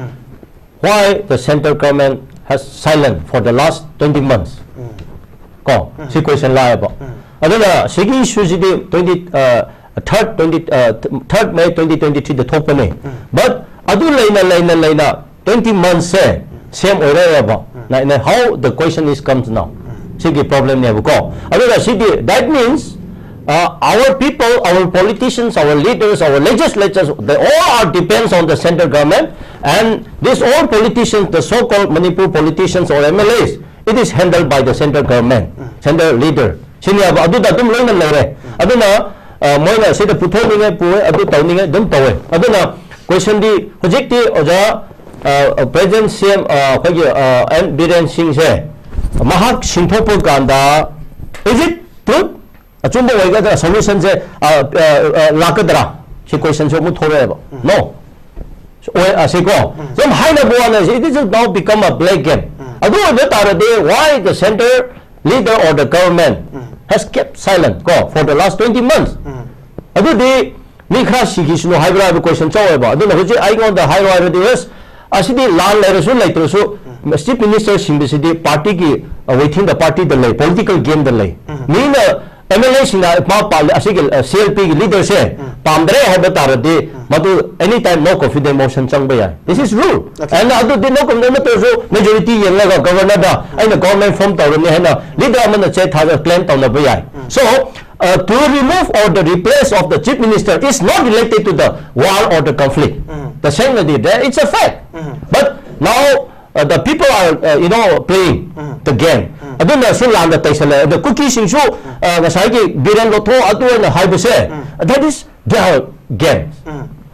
why the central government has silent for the last twenty months? ꯀꯣ, ꯁꯤ question ꯂꯥꯛꯑꯦꯕ꯫ ꯑꯗꯨꯅ ꯁꯤꯒꯤ issue ꯁꯤꯗꯤ twenty, uh, third, twenty, uh, third May twenty twenty three ꯗ ꯊꯣꯛꯄꯅꯦ꯫ But ꯑꯗꯨ ꯂꯩꯅ ꯂꯩꯅ ꯂꯩꯅ twenty months say same ꯑꯣꯏꯔꯛꯑꯦꯕ꯫ Like, like, how the question is comes now? ꯁꯤꯒꯤ problem ꯅꯦꯕꯀꯣ꯫ ꯑꯗꯨꯅ ꯁꯤꯗꯤ, that means, uh, our people, our politicians, our leaders, our legislatures, they all are depends on the central government, and this all politicians, the so-called Manipur politicians or M L As, it is handled by the central government, central leader. ꯁꯤꯅꯦꯕ, ꯑꯗꯨꯗ ꯑꯗꯨꯝ ꯂꯣꯏꯅ ꯂꯩꯔꯦ꯫ ꯑꯗꯨꯅ, ꯑ, ꯃꯣꯏꯅ ꯁꯤꯗ ꯄꯨꯊꯣꯛꯅꯤꯡꯉꯦ ꯄꯨꯑꯦ, ꯑꯗꯨ ꯇꯧꯅꯤꯡꯉꯦ ꯑꯗꯨꯝ ꯇꯧꯋꯦ꯫ ꯑꯗꯨꯅ question ꯗꯤ ꯍꯧꯖꯤꯛꯇꯤ ꯑꯣꯖꯥ, ꯑ, present C M, ꯑ, ꯑꯩꯈꯣꯏꯒꯤ, ꯑ, ꯑꯦꯟ ꯕꯤꯔꯦꯟ ꯁꯤꯡꯁꯦ ꯃꯍꯥꯛ ꯁꯤꯟꯊꯣꯛꯄ ꯀꯥꯟꯗ, is it truth? ꯑꯆꯨꯝꯕ ꯑꯣꯏꯒꯗ꯭ꯔꯥ? Solution ꯁꯦ, ꯑ, ꯑ, ꯑ, ꯂꯥꯛꯀꯗ꯭ꯔꯥ? ꯁꯤ question ꯁꯨ ꯑꯃꯨꯛ ꯊꯣꯛꯂꯛꯑꯦꯕ꯫ No. ꯑꯣꯏ, ꯑꯁꯤꯀꯣ, ꯁꯨꯝ ꯍꯥꯏꯅꯕ ꯋꯥꯅꯤ, it is now become a black game. ꯑꯗꯨ ꯑꯣꯏꯕ ꯇꯥꯔꯗꯤ, why the central leader or the government has kept silent ꯀꯣ, for the last twenty months? ꯑꯗꯨꯗꯤ ꯃꯤ ꯈꯔ ꯁꯤꯈꯤꯁꯅꯨ ꯍꯥꯏꯕ꯭ꯔꯥ ꯍꯥꯏꯕ question ꯆꯥꯎꯋꯦꯕ꯫ ꯑꯗꯨꯅ ꯍꯧꯖꯤꯛ ꯑꯩꯉꯣꯟꯗ ꯍꯥꯏꯔꯣ ꯍꯥꯏꯔꯗꯤ, yes, ꯑꯁꯤꯗꯤ ꯂꯥꯟ ꯂꯩꯔꯁꯨ ꯂꯩꯇ꯭ꯔꯁꯨ, chief minister ꯁꯤꯡꯕꯁꯤꯗꯤ party ꯒꯤ, uh, within the party ꯗ ꯂꯩ, political game ꯗ ꯂꯩ꯫ ꯃꯤꯅ M L A ꯁꯤꯡꯅ ꯃꯥ ꯄꯥꯜꯂꯤ, ꯑꯁꯤꯒꯤ, uh, C L P ꯒꯤ leader ꯁꯦ ꯄꯥꯝꯗ꯭ꯔꯦ ꯍꯥꯏꯕ ꯇꯥꯔꯗꯤ, ꯃꯗꯨ any time no confidence motion ꯆꯪꯕ ꯌꯥꯏ꯫ This is rule. And ꯑꯗꯨꯗꯤ no confidence ꯅꯠꯇ꯭ꯔꯁꯨ majority ꯌꯦꯡꯂꯒ governor ꯗ ꯑꯩꯅ government form ꯇꯧꯔꯅꯤ ꯍꯥꯏꯅ leader ꯑꯃꯅ ꯆꯦ ꯊꯥꯖ claim ꯇꯧꯅꯕ ꯌꯥꯏ꯫ So, uh, to remove or the replace of the chief minister is not related to the war or the conflict. ꯇꯁꯦꯡꯅꯗꯤ, there, it's a fact. But now, uh, the people are, uh, you know, playing the game. ꯑꯗꯨꯅ ꯁꯤ ꯂꯥꯟꯗ ꯇꯩꯁꯜꯂꯦ꯫ ꯑꯗ ꯀꯨꯀꯤꯁꯤꯡꯁꯨ, ꯑ, ꯉꯁꯥꯏꯒꯤ ꯕꯤꯔꯦꯟ ꯂꯧꯊꯣꯛ ꯑꯗꯨ ꯑꯣꯏꯅ ꯍꯥꯏꯕꯁꯦ, that is their game.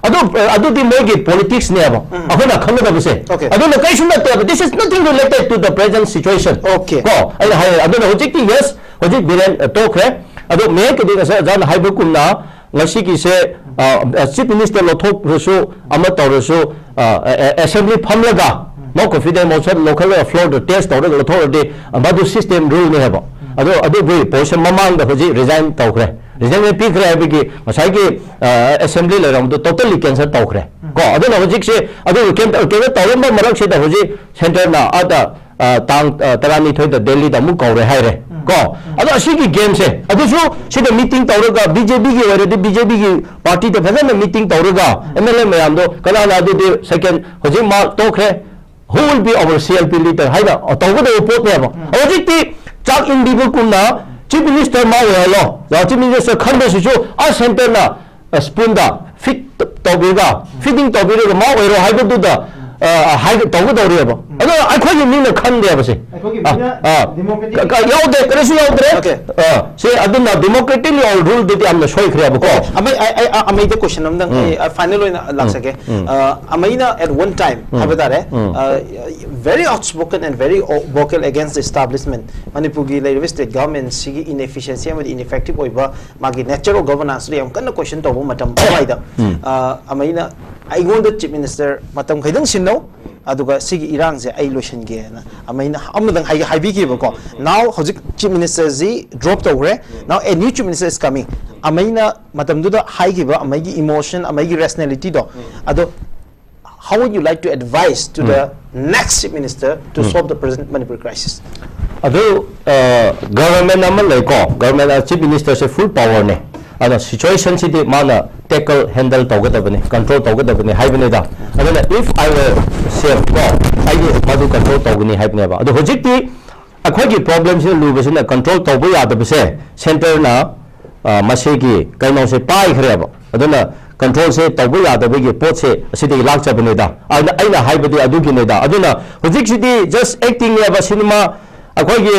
ꯑꯗꯨ, ꯑ, ꯑꯗꯨꯗꯤ ꯃꯣꯏꯒꯤ ꯄꯣꯂꯤꯇꯤꯛꯁꯅꯦꯕ ꯑꯩꯈꯣꯏꯅ ꯈꯪꯒꯗꯕꯁꯦ꯫ Okay. ꯑꯗꯨꯅ ꯀꯔꯤꯁꯨ ꯅꯠꯇꯦꯕ, this is nothing related to the present situation. Okay. ꯀꯣ, ꯑꯩꯅ ꯍꯥꯏ, ꯑꯗꯨꯅ ꯍꯧꯖꯤꯛꯇꯤ yes, ꯍꯧꯖꯤꯛ ꯕꯤꯔꯦꯟ, ꯑ, ꯇꯣꯛꯈ꯭ꯔꯦ꯫ ꯑꯗꯣ ꯃꯌꯦꯛꯀꯤꯗꯤ ꯉꯁꯥꯏ ꯑꯣꯖꯥꯅ ꯍꯥꯏꯕꯒꯨꯝꯅ ꯉꯁꯤꯒꯤꯁꯦ, ꯑ, ꯑ, ꯆꯤꯐ ꯃꯤꯅꯤꯁꯇꯔ ꯂꯧꯊꯣꯛꯈ꯭ꯔꯁꯨ, ꯑꯃ ꯇꯧꯔꯁꯨ, ꯑ, ꯑ, ꯑꯦꯁꯦꯝꯕ꯭ꯂꯤ ꯐꯝꯂꯒ ꯅꯣ ꯀꯣꯟꯐꯤꯗꯦꯟꯁ ꯃꯣꯁꯟ ꯂꯧꯈꯠꯂꯒ ꯐ꯭ꯂꯣꯔꯗ ꯇꯦꯁ ꯇꯧꯔꯒ ꯂꯧꯊꯣꯛꯑꯗꯤ, ꯑ, ꯃꯗꯨ ꯁꯤꯁꯇꯦꯝ ꯔꯨꯜꯅꯦ ꯍꯥꯏꯕ꯫ ꯑꯗꯣ ꯑꯗꯨꯕꯨ ꯄꯣꯖꯤꯁꯟ ꯃꯃꯥꯡꯗ ꯍꯧꯖꯤꯛ ꯔꯤꯖꯥꯏꯟ ꯇꯧꯈ꯭ꯔꯦ꯫ ꯔꯤꯖꯥꯏꯟ ꯄꯤꯈ꯭ꯔꯦ ꯍꯥꯏꯕꯒꯤ ꯉꯁꯥꯏꯒꯤ, ꯑ, ꯑꯦꯁꯦꯝꯕ꯭ꯂꯤ ꯂꯩꯔꯝꯕꯗꯣ ꯇꯣꯇꯜꯂꯤ ꯀꯦꯟꯁꯦꯜ ꯇꯧꯈ꯭ꯔꯦ꯫ ꯀꯣ, ꯑꯗꯨꯅ ꯍꯧꯖꯤꯛꯁꯦ ꯑꯗꯨ ꯀꯦꯟ-, ꯀꯩꯅꯣ ꯇꯧꯔꯝꯕ ꯃꯔꯛꯁꯤꯗ ꯍꯧꯖꯤꯛ ꯁꯦꯟꯇꯔꯅ ꯑꯥꯗ, ꯑ, ꯇꯥꯡ, ꯑ, ꯇꯔꯥꯅꯤꯊꯣꯏꯗ ꯗꯦꯜꯂꯤꯗ ꯑꯃꯨꯛ ꯀꯧꯔꯦ ꯍꯥꯏꯔꯦ꯫ ꯀꯣ, ꯑꯗꯣ ꯑꯁꯤꯒꯤ ꯒꯦꯝꯁꯦ ꯑꯗꯨꯁꯨ ꯁꯤꯗ ꯃꯤꯇꯤꯡ ꯇꯧꯔꯒ ꯕꯤ ꯖꯦ ꯄꯤꯒꯤ ꯑꯣꯏꯔꯗꯤ ꯕꯤ ꯖꯦ ꯄꯤꯒꯤ ꯄꯥꯔꯇꯤꯗ ꯐꯖꯅ ꯃꯤꯇꯤꯡ ꯇꯧꯔꯒ ꯑꯦꯝ ꯑꯦꯜ ꯑꯦ ꯃꯌꯥꯝꯗꯣ ꯀꯅꯥꯅ ꯑꯗꯨꯗꯤ ꯁꯦꯀꯦꯟ ꯍꯧꯖꯤꯛ ꯃꯥ ꯇꯣꯛꯈ꯭ꯔꯦ, who will be our C L P leader ꯍꯥꯏꯅ ꯇꯧꯒꯗꯕ ꯄꯣꯠꯅꯦꯕ꯫ ꯍꯧꯖꯤꯛꯇꯤ ꯆꯥꯛ ꯏꯟꯕꯤꯕꯒꯨꯝꯅ ꯆꯤꯐ ꯃꯤꯅꯤꯁꯇꯔ ꯃꯥ ꯑꯣꯏꯍꯜꯂꯣ, ꯆꯤꯐ ꯃꯤꯅꯤꯁꯇꯔ ꯈꯟꯕꯁꯤꯁꯨ ꯑ ꯁꯦꯟꯇꯔꯅ ꯁ꯭ꯄꯨꯟꯗ ꯐꯤꯠ ꯇꯧꯕꯤꯔꯒ, ꯐꯤꯗꯤꯡ ꯇꯧꯕꯤꯔꯒ ꯃꯥ ꯑꯣꯏꯔꯣ ꯍꯥꯏꯕꯗꯨꯗ, ꯑ, ꯍꯥꯏ-, ꯇꯧꯒꯗꯧꯔꯤꯑꯕ꯫ ꯑꯗꯣ ꯑꯩꯈꯣꯏꯒꯤ ꯃꯤꯅ ꯈꯟꯗꯦꯕ ꯁꯦ꯫ ꯑꯩꯈꯣꯏꯒꯤ ꯑ, ꯃꯤꯅ ꯑ, democratic ꯀ-, ꯀ-, ꯌꯥꯎꯗꯦ, ꯀꯔꯤꯁꯨ ꯌꯥꯎꯗ꯭ꯔꯦ꯫ Okay. ꯑ, ꯁꯦ ꯑꯗꯨꯅ democratically our rule ꯗꯨꯗꯤ ꯌꯥꯝꯅ ꯁꯣꯏꯈ꯭ꯔꯦꯕꯀꯣ꯫ ꯑꯃꯩ ꯑꯩ ꯑꯩ ꯑ, ꯑꯃꯩꯗ ꯀꯣꯏꯁꯟ ꯑꯃꯗꯪ ꯑꯩ, ꯑ, ꯐꯥꯏꯅꯦꯜ ꯑꯣꯏꯅ ꯂꯥꯛꯆꯒꯦ꯫ ꯑ, ꯑꯃꯩꯅ at one time ꯍꯥꯏꯕ ꯇꯥꯔꯦ, ꯑ, very outspoken and very o- vocal against the establishment, ꯃꯅꯤꯄꯨꯔꯒꯤ ꯂꯩꯔꯤꯕ ꯁ꯭ꯇꯦꯠ ꯒꯚꯔꯟꯃꯦꯟꯁꯤꯒꯤ ꯏꯟꯑꯦꯐꯤꯁꯤꯌꯦꯟꯁꯤ ꯑꯃꯗꯤ ꯏꯟꯏꯐꯦꯛꯇꯤꯚ ꯑꯣꯏꯕ ꯃꯥꯒꯤ ꯅꯦꯆꯔ ꯑꯣꯐ ꯒꯚꯔꯅꯥꯟꯁꯇꯨꯗ ꯌꯥꯝ ꯀꯟꯅ ꯀꯣꯏꯁꯟ ꯇꯧꯕ ꯃꯇꯝ ꯑꯗꯨꯋꯥꯏꯗ, ꯑ, ꯑꯃꯩꯅ ꯑꯩꯉꯣꯟꯗ ꯆꯤꯐ ꯃꯤꯅꯤꯁꯇꯔ ꯃꯇꯝ ꯈꯤꯇꯪ ꯁꯤꯟꯅꯧ, ꯑꯗꯨꯒ ꯁꯤꯒꯤ ꯏꯔꯥꯡꯁꯦ ꯑꯩ ꯂꯣꯏꯁꯤꯟꯒꯦꯅ ꯑꯃꯩꯅ ꯑꯃꯗꯪ ꯍꯥꯏ-, ꯍꯥꯏꯕꯤꯈꯤꯕꯀꯣ꯫ Now ꯍꯧꯖꯤꯛ ꯆꯤꯐ ꯃꯤꯅꯤꯁꯇꯔꯁꯤ ꯗ꯭ꯔꯣꯞ ꯇꯧꯈ꯭ꯔꯦ, now a new chief minister is coming. ꯑꯃꯩꯅ ꯃꯇꯝꯗꯨꯗ ꯍꯥꯏꯈꯤꯕ ꯑꯃꯩꯒꯤ ꯏꯃꯣꯁꯟ, ꯑꯃꯩꯒꯤ ꯔꯦꯁꯅꯦꯂꯤꯇꯤꯗꯣ, ꯑꯗꯣ how would you like to advise to the next chief minister to solve the present Manipur crisis? ꯑꯗꯨ, ꯒꯚꯔꯟꯃꯦꯟ ꯑꯃ ꯂꯩꯀꯣ, ꯒꯚꯔꯟꯃꯦꯟ ꯆꯤꯐ ꯃꯤꯅꯤꯁꯇꯔꯁꯦ ꯐꯨꯜ ꯄꯋꯔꯅꯦ꯫ ꯑꯗꯣ ꯁꯤꯆꯨꯋꯦꯁꯟꯁꯤꯗꯤ ꯃꯥꯅ ꯇꯦꯀꯜ, ꯍꯦꯟꯗꯜ ꯇꯧꯒꯗꯕꯅꯤ, ꯀꯟꯇ꯭ꯔꯣꯜ ꯇꯧꯒꯗꯕꯅꯤ ꯍꯥꯏꯕꯅꯤꯗ꯫ ꯑꯗꯨꯅ if I were C M ꯀꯣ, ꯑꯩꯗꯤ ꯃꯗꯨ ꯀꯟꯇ꯭ꯔꯣꯜ ꯇꯧꯒꯅꯤ ꯍꯥꯏꯕꯅꯦꯕ꯫ ꯑꯗꯣ ꯍꯧꯖꯤꯛꯇꯤ ꯑꯩꯈꯣꯏꯒꯤ ꯄ꯭ꯔꯣꯕ꯭ꯂꯦꯝꯁꯤꯅ ꯂꯨꯕꯁꯤꯅ ꯀꯟꯇ꯭ꯔꯣꯜ ꯇꯧꯕ ꯌꯥꯗꯕꯁꯦ ꯁꯦꯟꯇꯔꯅ, ꯑ, ꯃꯁꯤꯒꯤ ꯀꯩꯅꯣꯁꯦ ꯄꯥꯏꯈ꯭ꯔꯦꯕ꯫ ꯑꯗꯨꯅ ꯀꯟꯇ꯭ꯔꯣꯜꯁꯦ ꯇꯧꯕ ꯌꯥꯗꯕꯒꯤ ꯄꯣꯠꯁꯦ ꯑꯁꯤꯗꯒꯤ ꯂꯥꯛꯆꯕꯅꯤꯗ꯫ ꯑꯗꯨꯅ ꯑꯩꯅ ꯍꯥꯏꯕꯗꯤ ꯑꯗꯨꯒꯤꯅꯤꯗ꯫ ꯑꯗꯨꯅ ꯍꯧꯖꯤꯛꯁꯤꯗꯤ just actingꯅꯦꯕ, ꯁꯤꯅꯦꯃꯥ ꯑꯩꯈꯣꯏꯒꯤ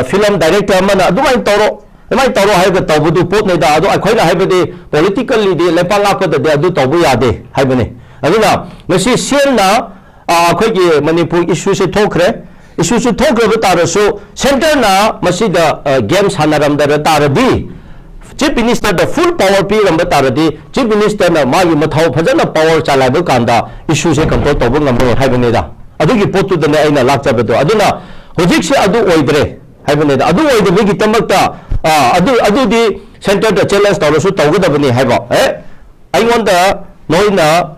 ꯐꯤꯂꯝ ꯗꯥꯏꯔꯦꯛꯇꯔ ꯑꯃꯅ ꯑꯗꯨꯃꯥꯏꯅ ꯇꯧꯔꯣ, ꯑꯗꯨꯃꯥꯏꯅ ꯇꯧꯔꯣ ꯍꯥꯏꯔꯒ ꯇꯧꯕꯗꯨ ꯄꯣꯠꯅꯤꯗ꯫ ꯑꯗꯣ ꯑꯩꯈꯣꯏꯅ ꯍꯥꯏꯕꯗꯤ ꯄꯣꯂꯤꯇꯤꯀꯦꯜꯂꯤꯗꯤ ꯂꯩꯄꯥꯛ ꯉꯥꯛꯄꯗꯗꯤ ꯑꯗꯨ ꯇꯧꯕ ꯌꯥꯗꯦ ꯍꯥꯏꯕꯅꯤ꯫ ꯑꯗꯨꯅ ꯉꯁꯤ ꯁꯤ ꯑꯦꯝꯅ ꯑꯩꯈꯣꯏꯒꯤ ꯃꯅꯤꯄꯨꯔ ꯏꯁꯨꯁꯦ ꯊꯣꯛꯈ꯭ꯔꯦ꯫ ꯏꯁꯨꯁꯦ ꯊꯣꯛꯈ꯭ꯔꯕ ꯇꯥꯔꯁꯨ ꯁꯦꯟꯇꯔꯅ ꯃꯁꯤꯗ ꯒꯦꯝ ꯁꯥꯟꯅꯔꯝꯗꯕ ꯇꯥꯔꯗꯤ, ꯆꯤꯐ ꯃꯤꯅꯤꯁꯇꯔꯗ ꯐꯨꯜ ꯄꯥꯋꯔ ꯄꯤꯔꯝꯕ ꯇꯥꯔꯗꯤ ꯆꯤꯐ ꯃꯤꯅꯤꯁꯇꯔꯅ ꯃꯥꯒꯤ ꯃꯊꯧ ꯐꯖꯅ ꯄꯥꯋꯔ ꯆꯂꯥꯏꯕ ꯀꯥꯟꯗ ꯏꯁꯨꯁꯦ ꯀꯟꯇ꯭ꯔꯣꯜ ꯇꯧꯕ ꯉꯝꯃꯔꯣꯏ ꯍꯥꯏꯕꯅꯤꯗ꯫ ꯑꯗꯨꯒꯤ ꯄꯣꯠꯇꯨꯗꯅꯦ ꯑꯩꯅ ꯂꯥꯛꯆꯕꯗꯣ꯫ ꯑꯗꯨꯅ ꯍꯧꯖꯤꯛꯁꯦ ꯑꯗꯨ ꯑꯣꯏꯗ꯭ꯔꯦ ꯍꯥꯏꯕꯅꯤꯗ꯫ ꯑꯗꯨ ꯑꯣꯏꯗꯕꯒꯤꯗꯃꯛꯇ ꯑꯗꯨ ꯑꯗꯨꯗꯤ ꯁꯦꯟꯇꯔꯗ ꯆꯦꯂꯦꯟꯖ ꯇꯧꯔꯁꯨ ꯇꯧꯒꯗꯕꯅꯤ ꯍꯥꯏꯕ꯫ ꯑꯦ, ꯑꯩꯉꯣꯟꯗ ꯅꯣꯏꯅ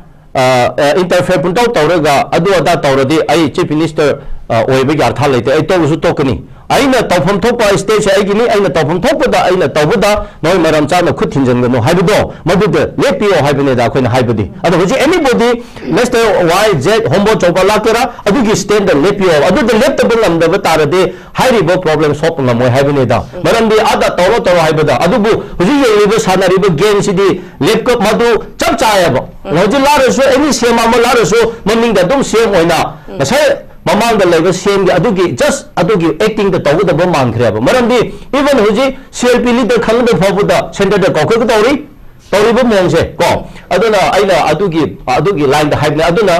ꯏꯟꯇꯔꯐꯤꯌꯔ ꯄꯨꯡꯇꯧ ꯇꯧꯔꯒ ꯑꯗꯨ ꯑꯗꯥ ꯇꯧꯔꯗꯤ ꯑꯩ ꯆꯤꯐ ꯃꯤꯅꯤꯁꯇꯔ ꯑꯣꯏꯕꯒꯤ ꯑꯔꯊ ꯂꯩꯇꯦ꯫ ꯑꯩ ꯇꯣꯛꯂꯁꯨ ꯇꯣꯛꯀꯅꯤ꯫ ꯑꯩꯅ ꯇꯧꯐꯝ ꯊꯣꯛꯄ ꯁ꯭ꯇꯦꯠꯁꯦ ꯑꯩꯒꯤꯅꯤ, ꯑꯩꯅ ꯇꯧꯐꯝ ꯊꯣꯛꯄꯗ ꯑꯩꯅ ꯇꯧꯕꯗ ꯅꯣꯏ ꯃꯔꯝ ꯆꯥꯅ ꯈꯨꯠ ꯊꯤꯟꯖꯤꯟꯒꯅꯨ ꯍꯥꯏꯕꯗꯣ, ꯃꯗꯨꯗ ꯂꯦꯞꯄꯤꯌꯣ ꯍꯥꯏꯕꯅꯤꯗ ꯑꯩꯈꯣꯏꯅ ꯍꯥꯏꯕꯗꯤ꯫ ꯑꯗꯣ ꯍꯧꯖꯤꯛ anybody, ꯃꯤꯁꯇꯔ ꯋꯥꯏ ꯖꯦꯠ ꯍꯣꯃꯣ ꯆꯧꯕ ꯂꯥꯛꯀꯦꯔꯥ, ꯑꯗꯨꯒꯤ ꯁ꯭ꯇꯦꯟꯗ ꯂꯦꯞꯄꯤꯌꯣ꯫ ꯑꯗꯨꯗ ꯂꯦꯞꯇꯕ ꯉꯝꯗꯕ ꯇꯥꯔꯗꯤ ꯍꯥꯏꯔꯤꯕ ꯄ꯭ꯔꯣꯕ꯭ꯂꯦꯝ ꯁꯣꯜꯕ ꯉꯝꯃꯣꯏ ꯍꯥꯏꯕꯅꯤꯗ꯫ ꯃꯔꯝꯗꯤ ꯑꯥꯗ ꯇꯧꯔꯣ ꯇꯧꯔꯣ ꯍꯥꯏꯕꯗ꯫ ꯑꯗꯨꯕꯨ ꯍꯧꯖꯤꯛ ꯌꯦꯡꯂꯤꯕ ꯁꯥꯟꯅꯔꯤꯕ ꯒꯦꯝꯁꯤꯗꯤ ꯂꯦꯞꯀꯞ ꯃꯗꯨ ꯆꯞ ꯆꯥꯏꯌꯦꯕ꯫ ꯍꯧꯖꯤꯛ ꯂꯥꯛꯂꯁꯨ, ꯑꯦꯅꯤ ꯁꯤ ꯑꯦꯝ ꯑꯃ ꯂꯥꯛꯂꯁꯨ ꯃꯃꯤꯡꯗ ꯑꯗꯨꯝ ꯁꯤ ꯑꯦꯝ ꯑꯣꯏꯅ ꯉꯁꯥꯏ ꯃꯃꯥꯡꯗ ꯂꯩꯕ ꯁꯤ ꯑꯦꯝꯒꯤ ꯑꯗꯨꯒꯤ just ꯑꯗꯨꯒꯤ ꯑꯦꯛꯇꯤꯡꯗ ꯇꯧꯒꯗꯕ ꯃꯥꯟꯈ꯭ꯔꯦꯕ꯫ ꯃꯔꯝꯗꯤ even ꯍꯧꯖꯤꯛ ꯁꯤ ꯑꯦꯜ ꯄꯤ ꯂꯤꯗꯔ ꯈꯪꯗ ꯐꯥꯎꯕꯗ ꯁꯦꯟꯇꯔꯗ ꯀꯧꯈꯠꯀꯗꯧꯔꯤ꯫ ꯇꯧꯔꯤꯕ ꯃꯑꯣꯡꯁꯦ ꯀꯣ꯫ ꯑꯗꯨꯅ ꯑꯩꯅ ꯑꯗꯨꯒꯤ ꯑꯗꯨꯒꯤ ꯂꯥꯏꯟꯗ ꯍꯥꯏꯕꯅꯦ꯫ ꯑꯗꯨꯅ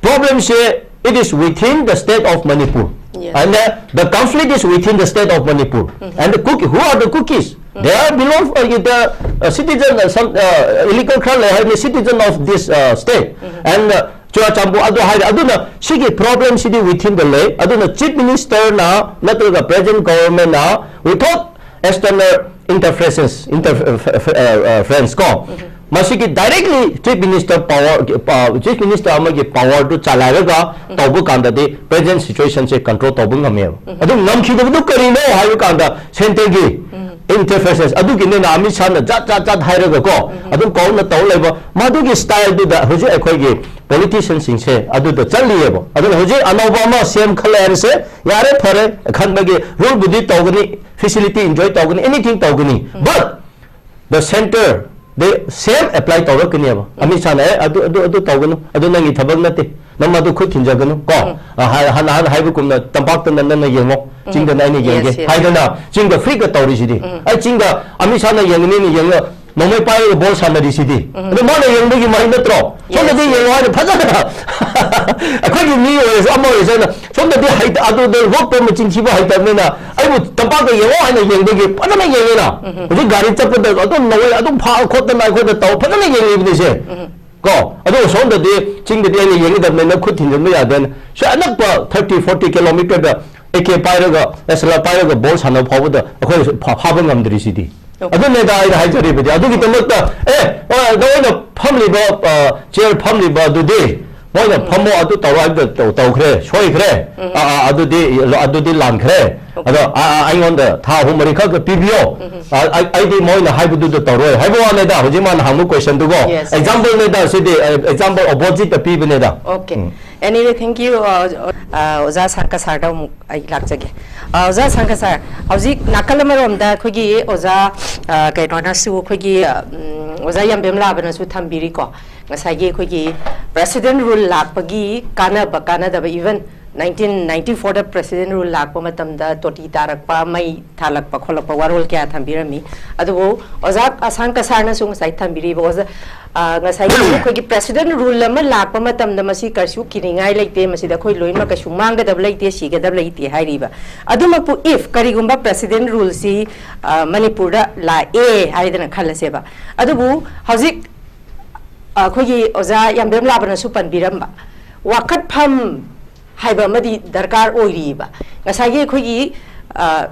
ꯄ꯭ꯔꯣꯕ꯭ꯂꯦꯝꯁꯦ, it is within the state of Manipur. Yes. And uh, the conflict is within the state of Manipur. And the Kuki, who are the Kukis? They are belong uh, the uh, citizen, uh, some uh, illegal ꯈꯔ ꯂꯩ ꯍꯥꯏꯕꯅꯤ, citizen of this uh, state. And uh, Churachandpur ꯑꯗꯨ ꯍꯥꯏꯔꯦ꯫ ꯑꯗꯨꯅ ꯁꯤꯒꯤ ꯄ꯭ꯔꯣꯕ꯭ꯂꯦꯝꯁꯤꯗꯤ within the ꯂꯩ꯫ ꯑꯗꯨꯅ chief ꯃꯤꯅꯤꯁꯇꯔꯅ ꯅꯠꯇ꯭ꯔꯒ present ꯒꯣꯚꯔꯟꯃꯦꯟꯅ without external interferences, inter, uh, uh, friends ꯀꯣ, ꯃꯁꯤꯒꯤ directly chief minister power, chief minister ꯑꯃꯒꯤ ꯄꯥꯋꯔꯗꯨ ꯆꯂꯥꯏꯔꯒ ꯇꯧꯕ ꯀꯥꯟꯗꯗꯤ ꯄ꯭ꯔꯦꯖꯦꯟ ꯁꯤꯆꯨꯋꯦꯁꯟꯁꯦ ꯀꯟꯇ꯭ꯔꯣꯜ ꯇꯧꯕ ꯉꯝꯃꯦꯕ꯫ ꯑꯗꯨ ꯉꯝꯈꯤꯗꯕꯗꯨ ꯀꯔꯤꯅꯣ ꯍꯥꯏꯕ ꯀꯥꯟꯗ ꯁꯦꯟꯇꯔꯒꯤ ꯏꯟꯇꯔꯐꯦꯁꯦꯁ ꯑꯗꯨꯒꯤꯅꯤꯅ ꯑꯃꯤꯠ ꯁꯥꯅ ꯖꯥꯠ ꯖꯥꯠ ꯖꯥꯠ ꯍꯥꯏꯔꯒ ꯀꯣ, ꯑꯗꯨꯝ ꯀꯧꯅ ꯇꯧ ꯂꯩꯕ꯫ ꯃꯗꯨꯒꯤ ꯁ꯭ꯇꯥꯏꯜꯗꯨꯗ ꯍꯧꯖꯤꯛ ꯑꯩꯈꯣꯏꯒꯤ ꯄꯣꯂꯤꯇꯤꯁꯤꯌꯟꯁꯤꯡꯁꯦ ꯑꯗꯨꯗ ꯆꯠꯂꯤꯑꯕ꯫ ꯑꯗꯨꯅ ꯍꯧꯖꯤꯛ ꯑꯅꯧꯕ ꯑꯃ ꯁꯤ ꯑꯦꯝ ꯈꯜꯂꯦ ꯍꯥꯏꯔꯁꯦ, ꯌꯥꯔꯦ ꯐꯔꯦ ꯈꯟꯕꯒꯤ ꯔꯨꯜꯕꯨꯗꯤ ꯇꯧꯒꯅꯤ, ꯐꯦꯁꯤꯂꯤꯇꯤ ꯏꯟꯖꯣꯏ ꯇꯧꯒꯅꯤ, ꯑꯦꯅꯤꯊꯤꯡ ꯇꯧꯒꯅꯤ꯫ But the center ꯗꯦ ꯁꯦꯝ ꯑꯦꯄ꯭ꯂꯥꯏ ꯇꯧꯔꯛꯀꯅꯦꯕ꯫ ꯑꯃꯤꯠ ꯁꯥꯅ, "ꯑꯦ, ꯑꯗꯨ ꯑꯗꯨ ꯑꯗꯨ ꯇꯧꯒꯅꯨ, ꯑꯗꯨ ꯅꯪꯒꯤ ꯊꯕꯛ ꯅꯠꯇꯦ, ꯅꯪ ꯑꯗꯨ ꯈꯨꯠ ꯊꯤꯟꯖꯒꯅꯨ ꯀꯣ꯫ ꯑ, ꯍꯥ-, ꯍꯥꯟꯅ ꯍꯥꯟꯅ ꯍꯥꯏꯕꯒꯨꯝꯅ ꯇꯝꯄꯥꯛꯇꯅ ꯅꯪꯅ ꯌꯦꯡꯉꯣ, ꯆꯤꯡꯗꯅ ꯑꯩꯅ ꯌꯦꯡꯒꯦ" ꯌꯦꯁ, ꯌꯦꯁ꯫ ꯍꯥꯏꯗꯅ ꯆꯤꯡꯗ ꯐ꯭ꯔꯤꯒ ꯇꯧꯔꯤꯁꯤꯗꯤ꯫ ꯑꯩ ꯆꯤꯡꯗ ꯑꯃꯤꯠ ꯁꯥꯅ ꯌꯦꯡꯒꯅꯤꯅ ꯌꯦꯡꯉ ꯅꯣꯡꯃꯩ ꯄꯥꯏꯔꯒ ꯕꯣꯜ ꯁꯥꯟꯅꯔꯤꯁꯤꯗꯤ꯫ ꯑꯗꯨ ꯃꯥꯅ ꯌꯦꯡꯕꯒꯤ ꯃꯍꯩ ꯅꯠꯇ꯭ꯔꯣ? ꯁꯣꯝꯗꯗꯤ ꯌꯦꯁ, ꯌꯦꯡꯉꯣ ꯍꯥꯏꯅ ꯐꯖꯅ ꯑꯩꯈꯣꯏꯒꯤ ꯃꯤ ꯑꯣꯏꯔꯁꯨ ꯑꯃ ꯑꯣꯏꯔꯁꯨ ꯑꯩꯅ ꯁꯣꯝꯗꯗꯤ ꯍꯩꯇ-, ꯑꯗꯨꯗ ꯔꯣꯞꯄ ꯃꯆꯤꯟ ꯊꯤꯕ ꯍꯩꯇꯕꯅꯤꯅ ꯑꯩꯕꯨ ꯇꯝꯄꯥꯛꯇ ꯌꯦꯡꯉꯣ ꯍꯥꯏꯅ ꯌꯦꯡꯕꯒꯤ ꯐꯖꯅ ꯌꯦꯡꯉꯤꯅ꯫ ꯍꯧꯖꯤꯛ ꯒꯥꯔꯤ ꯆꯠꯄꯗ ꯑꯗꯨꯝ ꯅꯣꯡꯃꯩ ꯑꯗꯨꯝ ꯐꯥ ꯈꯣꯠꯇꯅ ꯑꯩꯈꯣꯏꯗ ꯇꯧ ꯐꯖꯅ ꯌꯦꯡꯉꯤꯕꯅꯤꯁꯦ꯫ ꯀꯣ? ꯑꯗꯨꯒ ꯁꯣꯝꯗꯗꯤ ꯆꯤꯡꯗꯗꯤ ꯑꯩꯅ ꯌꯦꯡꯒꯗꯕꯅꯤꯅ ꯈꯨꯠ ꯊꯤꯟꯖꯤꯟꯕ ꯌꯥꯗꯦꯅ꯫ ꯁꯤ ꯑꯅꯛꯄ ꯊꯥꯔꯇꯤ ꯐꯣꯔꯇꯤ ꯀꯤꯂꯣꯃꯤꯇꯔꯗ ꯑꯦ ꯀꯦ ꯄꯥꯏꯔꯒ, ꯑꯦꯁ ꯑꯦꯜ ꯑꯥꯔ ꯄꯥꯏꯔꯒ ꯕꯣꯜ ꯁꯥꯟꯅꯕ ꯐꯥꯎꯕꯗ ꯑꯩꯈꯣꯏ ꯐꯥ-, ꯐꯥꯕ ꯉꯝꯗ꯭ꯔꯤꯁꯤꯗꯤ꯫ ꯑꯣꯀꯦ꯫ ꯑꯗꯨꯅꯦꯗ ꯑꯩꯅ ꯍꯥꯏꯖꯔꯤꯕꯗꯤ꯫ ꯑꯗꯨꯒꯤꯗꯃꯛꯇ, ꯑꯦ, ꯑ, ꯅꯈꯣꯏꯅ ꯐꯝꯂꯤꯕ, ꯑ, ꯆꯤꯌꯔ ꯐꯝꯂꯤꯕ ꯑꯗꯨꯗꯤ ꯃꯣꯏꯅ ꯐꯝꯃꯣ ꯑꯗꯨ ꯇꯧꯔꯣ ꯍꯥꯏꯕꯗ ꯇꯧ-, ꯇꯧꯈ꯭ꯔꯦ, ꯁꯣꯏꯈ꯭ꯔꯦ꯫ ꯑ, ꯑ, ꯑꯗꯨꯗꯤ, ꯑꯗꯨꯗꯤ ꯂꯥꯟꯈ꯭ꯔꯦ꯫ ꯑꯣꯀꯦ꯫ ꯑꯗꯣ, ꯑ, ꯑ, ꯑꯩꯉꯣꯟꯗ ꯊꯥ ꯑꯍꯨꯝ ꯃꯔꯤ ꯈꯛꯇ ꯄꯤꯕꯤꯌꯣ꯫ ꯑ, ꯑꯩ, ꯑꯩꯗꯤ ꯃꯣꯏꯅ ꯍꯥꯏꯕꯗꯨꯗ ꯇꯧꯔꯣꯏ ꯍꯥꯏꯕ ꯋꯥꯅꯦꯗ꯫ ꯍꯧꯖꯤꯛ ꯃꯥꯅ ꯍꯪꯕ ꯀꯣꯏꯁꯟꯗꯨꯀꯣ꯫ Yes, yes. ꯑꯦꯛꯖꯥꯝꯄꯜꯅꯦꯗ ꯁꯤꯗꯤ, ꯑꯦ, ꯑꯦꯛꯖꯥꯝꯄꯜ ꯑꯣꯄꯣꯖꯤꯠꯇ ꯄꯤꯕꯅꯦꯗ꯫ Okay. Um. Anyway, thank you, ꯑ, ꯑ, ꯑꯣꯖꯥ ꯁꯥꯡꯀꯁꯥꯔꯗ ꯑꯃꯨꯛ ꯑꯩ ꯂꯥꯛꯆꯒꯦ꯫ ꯑ, ꯑꯣꯖꯥ ꯁꯥꯡꯀꯁꯥꯔ, ꯍꯧꯖꯤꯛ ꯅꯥꯀꯜ ꯑꯃꯔꯣꯝꯗ ꯑꯩꯈꯣꯏꯒꯤ ꯑꯣꯖꯥ, ꯑ, ꯀꯩꯅꯣꯅꯁꯨ ꯑꯩꯈꯣꯏꯒꯤ, ꯑ, ꯎꯝ, ꯑꯣꯖꯥ ꯌꯥꯝꯕꯦꯝ ꯂꯥꯕꯅꯁꯨ ꯊꯝꯕꯤꯔꯤꯀꯣ꯫ ꯉꯁꯥꯏꯒꯤ ꯑꯩꯈꯣꯏꯒꯤ president rule ꯂꯥꯛꯄꯒꯤ ꯀꯥꯟꯅꯕ ꯀꯥꯟꯅꯗꯕ, even nineteen ninety fourꯗ president rule ꯂꯥꯛꯄ ꯃꯇꯝꯗ ꯇꯣꯇꯤ ꯇꯥꯔꯛꯄ, ꯃꯩ ꯊꯥꯜꯂꯛꯄ ꯈꯣꯠꯂꯛꯄ ꯋꯥꯔꯣꯜ ꯀꯌꯥ ꯊꯝꯕꯤꯔꯝꯃꯤ꯫ ꯑꯗꯨꯕꯨ ꯑꯣꯖꯥ ꯑꯁꯥꯡ ꯀꯁꯥꯔꯅꯁꯨ ꯉꯁꯥꯏ ꯊꯝꯕꯤꯔꯤꯕ ꯑꯣꯖꯥ, ꯑ, ꯉꯁꯥꯏꯒꯤ ꯑꯩꯈꯣꯏꯒꯤ president rule ꯑꯃ ꯂꯥꯛꯄ ꯃꯇꯝꯗ ꯃꯁꯤ ꯀꯩꯁꯨ ꯀꯤꯅꯤꯡꯉꯥꯏ ꯂꯩꯇꯦ, ꯃꯁꯤꯗ ꯑꯩꯈꯣꯏ ꯂꯣꯏꯅꯃꯛ ꯀꯩꯁꯨ ꯃꯥꯡꯒꯗꯕ ꯂꯩꯇꯦ, ꯁꯤꯒꯗꯕ ꯂꯩꯇꯦ ꯍꯥꯏꯔꯤꯕ꯫ ꯑꯗꯨꯃꯛꯄꯨ if ꯀꯔꯤꯒꯨꯝꯕ president ruleꯁꯤ, ꯑ, ꯃꯅꯤꯄꯨꯔꯗ ꯂꯥꯛꯑꯦ ꯍꯥꯏꯗꯅ ꯈꯜꯂꯁꯦꯕ, ꯑꯗꯨꯕꯨ ꯍꯧꯖꯤꯛ ꯑꯩꯈꯣꯏꯒꯤ ꯑꯣꯖꯥ ꯌꯥꯝꯕꯦꯝ ꯂꯥꯕꯅꯁꯨ ꯄꯟꯕꯤꯔꯝꯕ ꯋꯥꯀꯠꯐꯝ ꯍꯥꯏꯕ ꯑꯃꯗꯤ ꯗꯔꯀꯥꯔ ꯑꯣꯏꯔꯤꯕ꯫ ꯉꯁꯥꯏꯒꯤ ꯑꯩꯈꯣꯏꯒꯤ, ꯑ,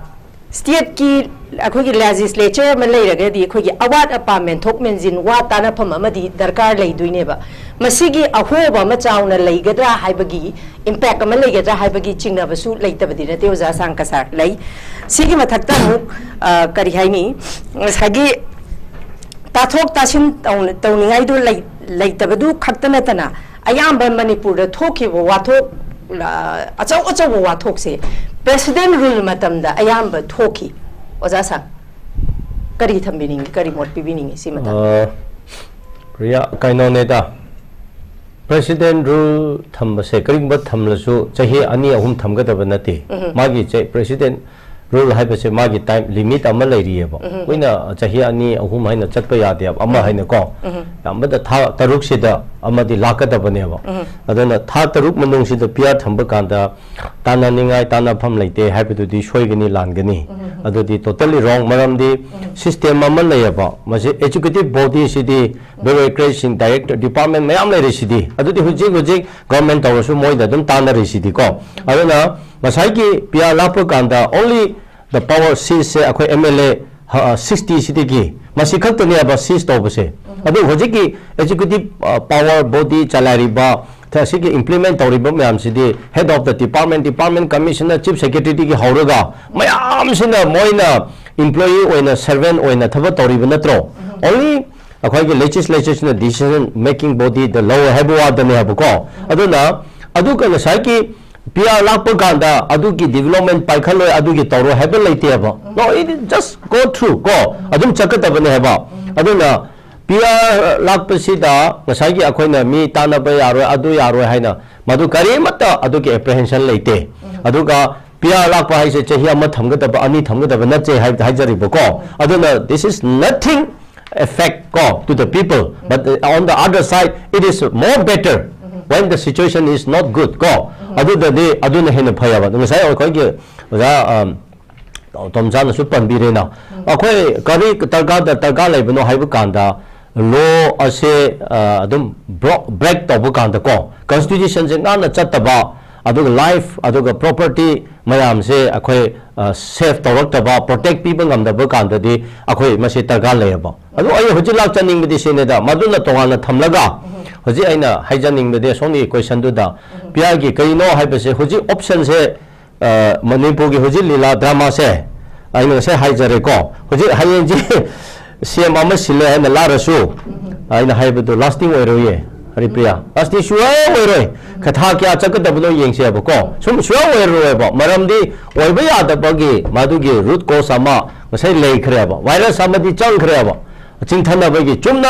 stateꯀꯤ ꯑꯩꯈꯣꯏꯒꯤ legislature ꯑꯃ ꯂꯩꯔꯒꯗꯤ ꯑꯩꯈꯣꯏꯒꯤ ꯑꯋꯥꯠ ꯑꯄꯥ ꯃꯦꯟꯊꯣꯛ ꯃꯦꯟꯁꯤꯟ ꯋꯥ ꯇꯥꯅꯐꯝ ꯑꯃꯗꯤ ꯗꯔꯀꯥꯔ ꯂꯩꯗꯣꯏꯅꯦꯕ꯫ ꯃꯁꯤꯒꯤ ꯑꯍꯣꯕ ꯑꯃ ꯆꯥꯎꯅ ꯂꯩꯒꯗ꯭ꯔꯥ ꯍꯥꯏꯕꯒꯤ, impact ꯑꯃ ꯂꯩꯒꯗ꯭ꯔꯥ ꯍꯥꯏꯕꯒꯤ ꯆꯤꯡꯅꯕꯁꯨ ꯂꯩꯇꯕꯗꯤ ꯅꯠꯇꯦ, ꯑꯣꯖꯥ ꯁꯥꯡ ꯀꯁꯥꯔ, ꯂꯩ꯫ ꯁꯤꯒꯤ ꯃꯊꯛꯇ ꯑꯃꯨꯛ, ꯑ, ꯀꯔꯤ ꯍꯥꯏꯅꯤ, ꯉꯁꯥꯏꯒꯤ ꯇꯥꯊꯣꯛ ꯇꯥꯁꯤꯟ ꯇꯧꯅ-, ꯇꯧꯅꯤꯡꯉꯥꯏꯗꯨ ꯂꯩ-, ꯂꯩꯇꯕꯗꯨ ꯈꯛꯇ ꯅꯠꯇꯅ ꯑꯌꯥꯝꯕ ꯃꯅꯤꯄꯨꯔꯗ ꯊꯣꯛꯈꯤꯕ ꯋꯥꯊꯣꯛ, ꯑ, ꯑꯆꯧ ꯑꯆꯧꯕ ꯋꯥꯊꯣꯛꯁꯦ president rule ꯃꯇꯝꯗ ꯑꯌꯥꯝꯕ ꯊꯣꯛꯈꯤ, ꯑꯣꯖꯥ ꯁꯥꯔ꯫ ꯀꯔꯤ ꯊꯝꯕꯤꯅꯤꯡꯉꯤ, ꯀꯔꯤ ꯃꯣꯠ ꯄꯤꯕꯤꯅꯤꯡꯉꯤ ꯁꯤ ꯃꯇꯥꯡꯗ? ꯑ, ꯄ꯭ꯔꯤꯌꯥ, ꯀꯩꯅꯣꯅꯦꯗ, president rule ꯊꯝꯕꯁꯦ ꯀꯔꯤꯒꯨꯝꯕ ꯊꯝꯂꯁꯨ ꯆꯍꯤ ꯑꯅꯤ ꯑꯍꯨꯝ ꯊꯝꯒꯗꯕ ꯅꯠꯇꯦ꯫ ꯃꯥꯒꯤ ꯆꯦ-, president rule ꯍꯥꯏꯕꯁꯦ ꯃꯥꯒꯤ time limit ꯑꯃ ꯂꯩꯔꯤꯑꯕ꯫ ꯑꯩꯈꯣꯏꯅ ꯆꯍꯤ ꯑꯅꯤ ꯑꯍꯨꯝ ꯍꯥꯏꯅ ꯆꯠꯄ ꯌꯥꯗꯦꯕ, ꯑꯃ ꯍꯥꯏꯅꯀꯣ꯫ ꯌꯥꯝꯕꯗ ꯊꯥ ꯇꯔꯨꯛꯁꯤꯗ ꯑꯃꯗꯤ ꯂꯥꯛꯀꯗꯕꯅꯦꯕ꯫ ꯑꯗꯨꯅ ꯊꯥ ꯇꯔꯨꯛ ꯃꯅꯨꯡꯁꯤꯗ P R ꯊꯝꯕ ꯀꯥꯟꯗ ꯇꯥꯟꯅꯅꯤꯡꯉꯥꯏ ꯇꯥꯟꯅꯐꯝ ꯂꯩꯇꯦ ꯍꯥꯏꯕꯗꯨꯗꯤ ꯁꯣꯏꯒꯅꯤ, ꯂꯥꯟꯒꯅꯤ꯫ ꯑꯗꯨꯗꯤ totally wrong꯫ ꯃꯔꯝꯗꯤ system ꯑꯃ ꯂꯩꯌꯦꯕ, ꯃꯁꯤ executive body ꯁꯤꯗꯤ bureaucracy ꯁꯤꯡ, director, department ꯃꯌꯥꯝ ꯂꯩꯔꯤꯁꯤꯗꯤ, ꯑꯗꯨꯗꯤ ꯍꯧꯖꯤꯛ ꯍꯧꯖꯤꯛ government ꯇꯧꯔꯁꯨ ꯃꯣꯏꯗ ꯑꯗꯨꯝ ꯇꯥꯟꯅꯔꯤꯁꯤꯗꯤꯀꯣ꯫ ꯑꯗꯨꯅ ꯉꯁꯥꯏꯒꯤ P R ꯂꯥꯛꯄ ꯀꯥꯟꯗ only the power seize ꯁꯦ ꯑꯩꯈꯣꯏ M L A, ꯑ, sixty ꯁꯤꯗꯒꯤ ꯃꯁꯤ ꯈꯛꯇꯅꯦꯕ seize ꯇꯧꯕꯁꯦ꯫ ꯑꯗꯨ ꯍꯧꯖꯤꯛꯀꯤ executive, ꯑ, power body ꯆꯂꯥꯏꯔꯤꯕ, ꯊ-, ꯑꯁꯤꯒꯤ implement ꯇꯧꯔꯤꯕ ꯃꯌꯥꯝꯁꯤꯗꯤ head of the department, department commissioner, chief secretary ꯗꯒꯤ ꯍꯧꯔꯒ ꯃꯌꯥꯝꯁꯤꯅ ꯃꯣꯏꯅ employee ꯑꯣꯏꯅ, servant ꯑꯣꯏꯅ ꯊꯕꯛ ꯇꯧꯔꯤꯕ ꯅꯠꯇ꯭ꯔꯣ? Only ꯑꯩꯈꯣꯏꯒꯤ legislature ꯁꯤꯅ decision making body ꯗ ꯂꯧꯋꯦ ꯍꯥꯏꯕ ꯋꯥꯗꯅꯦ ꯍꯥꯏꯕꯀꯣ꯫ ꯑꯗꯨꯅ ꯑꯗꯨꯒ ꯉꯁꯥꯏꯒꯤ P R ꯂꯥꯛꯄ ꯀꯥꯟꯗ ꯑꯗꯨꯒꯤ development ꯄꯥꯏꯈꯠꯂꯣꯏ, ꯑꯗꯨꯒꯤ ꯇꯧꯔꯣꯏ ꯍꯥꯏꯕ ꯂꯩꯇꯦꯕ꯫ No, it just go through ꯀꯣ, ꯑꯗꯨꯝ ꯆꯠꯀꯗꯕꯅꯦ ꯍꯥꯏꯕ꯫ ꯑꯗꯨꯅ P R ꯂꯥꯛꯄꯁꯤꯗ ꯉꯁꯥꯏꯒꯤ ꯑꯩꯈꯣꯏꯅ ꯃꯤ ꯇꯥꯟꯅꯕ ꯌꯥꯔꯣꯏ, ꯑꯗꯨ ꯌꯥꯔꯣꯏ ꯍꯥꯏꯅ ꯃꯗꯨ ꯀꯔꯤꯃꯠꯇ ꯑꯗꯨꯒꯤ apprehension ꯂꯩꯇꯦ꯫ ꯑꯗꯨꯒ P R ꯂꯥꯛꯄ ꯍꯥꯏꯁꯦ ꯆꯍꯤ ꯑꯃ ꯊꯝꯒꯗꯕ, ꯑꯅꯤ ꯊꯝꯒꯗꯕ ꯅꯠꯇꯦ ꯍꯥꯏ-, ꯍꯥꯏꯖꯔꯤꯕꯀꯣ꯫ ꯑꯗꯨꯅ this is nothing effect ꯀꯣ to the people, but, uh, on the other side, it is more better when the situation is not good ꯀꯣ꯫ ꯑꯗꯨꯗꯗꯤ ꯑꯗꯨꯅ ꯍꯦꯟꯅ ꯐꯩꯌꯦꯕ꯫ ꯑꯗꯨ ꯉꯁꯥꯏ ꯑꯩꯈꯣꯏꯒꯤ ꯑꯣꯖꯥ, ꯑꯝ, ꯇꯣꯝꯆꯥꯅꯁꯨ ꯄꯟꯕꯤꯔꯦꯅ, ꯑꯩꯈꯣꯏ ꯀꯔꯤ ꯗꯔꯀꯥꯔꯗ ꯗꯔꯀꯥꯔ ꯂꯩꯕꯅꯣ ꯍꯥꯏꯕ ꯀꯥꯟꯗ law ꯑꯁꯦ, ꯑ, ꯑꯗꯨꯝ ꯕ꯭ꯔꯣ-, break ꯇꯧꯕ ꯀꯥꯟꯗ ꯀꯣ, constitution ꯁꯦ ꯉꯥꯛꯅ ꯆꯠꯇꯕ, ꯑꯗꯨꯒ life, ꯑꯗꯨꯒ property ꯃꯌꯥꯝꯁꯦ ꯑꯩꯈꯣꯏ, ꯑ, safe ꯇꯧꯔꯛꯇꯕ, protect ꯄꯤꯕ ꯉꯝꯗꯕ ꯀꯥꯟꯗꯗꯤ ꯑꯩꯈꯣꯏ ꯃꯁꯤ ꯗꯔꯀꯥꯔ ꯂꯩꯌꯦꯕ꯫ ꯑꯗꯨ ꯑꯩ ꯍꯧꯖꯤꯛ ꯂꯥꯛꯆꯅꯤꯡꯕꯗꯤ ꯁꯤꯅꯤꯗ, ꯃꯗꯨꯅ ꯇꯣꯉꯥꯟꯅ ꯊꯝꯂꯒ ꯍꯧꯖꯤꯛ ꯑꯩꯅ ꯍꯥꯏꯖꯅꯤꯡꯕꯗꯤ ꯑꯁꯣꯝꯒꯤ question ꯗꯨꯗ P R ꯒꯤ ꯀꯔꯤꯅꯣ ꯍꯥꯏꯕꯁꯦ ꯍꯧꯖꯤꯛ option ꯁꯦ, ꯑ, ꯃꯅꯤꯄꯨꯔꯒꯤ ꯍꯧꯖꯤꯛ ꯂꯤꯂꯥ drama ꯁꯦ ꯑꯩꯅ ꯉꯁꯥꯏ ꯍꯥꯏꯖꯔꯦꯀꯣ, ꯍꯧꯖꯤꯛ ꯍꯌꯦꯡꯁꯦ C M ꯑꯃ ꯁꯤꯜꯂꯦ ꯍꯥꯏꯅ ꯂꯥꯛꯔꯁꯨ ꯑꯩꯅ ꯍꯥꯏꯕꯗꯨ lasting ꯑꯣꯏꯔꯣꯏꯌꯦ꯫ ꯍꯔꯤꯄ꯭ꯔꯤꯌꯥ, ꯑꯁꯗꯤ ꯁꯨꯡꯑꯣꯏ ꯑꯣꯏꯔꯣꯏ꯫ ꯊꯥ ꯀꯌꯥ ꯆꯠꯀꯗꯕꯅꯣ ꯌꯦꯡꯁꯦꯕꯀꯣ꯫ ꯁꯨꯝ ꯁꯨꯡꯑꯣꯏ ꯑꯣꯏꯔꯣꯏꯕ꯫ ꯃꯔꯝꯗꯤ ꯑꯣꯏꯕ ꯌꯥꯗꯕꯒꯤ ꯃꯗꯨꯒꯤ root cause ꯑꯃ ꯉꯁꯥꯏ ꯂꯩꯈ꯭ꯔꯦꯕ꯫ Virus ꯑꯃꯗꯤ ꯆꯪꯈ꯭ꯔꯦꯕ꯫ ꯆꯤꯡꯊꯅꯕꯒꯤ ꯆꯨꯝꯅ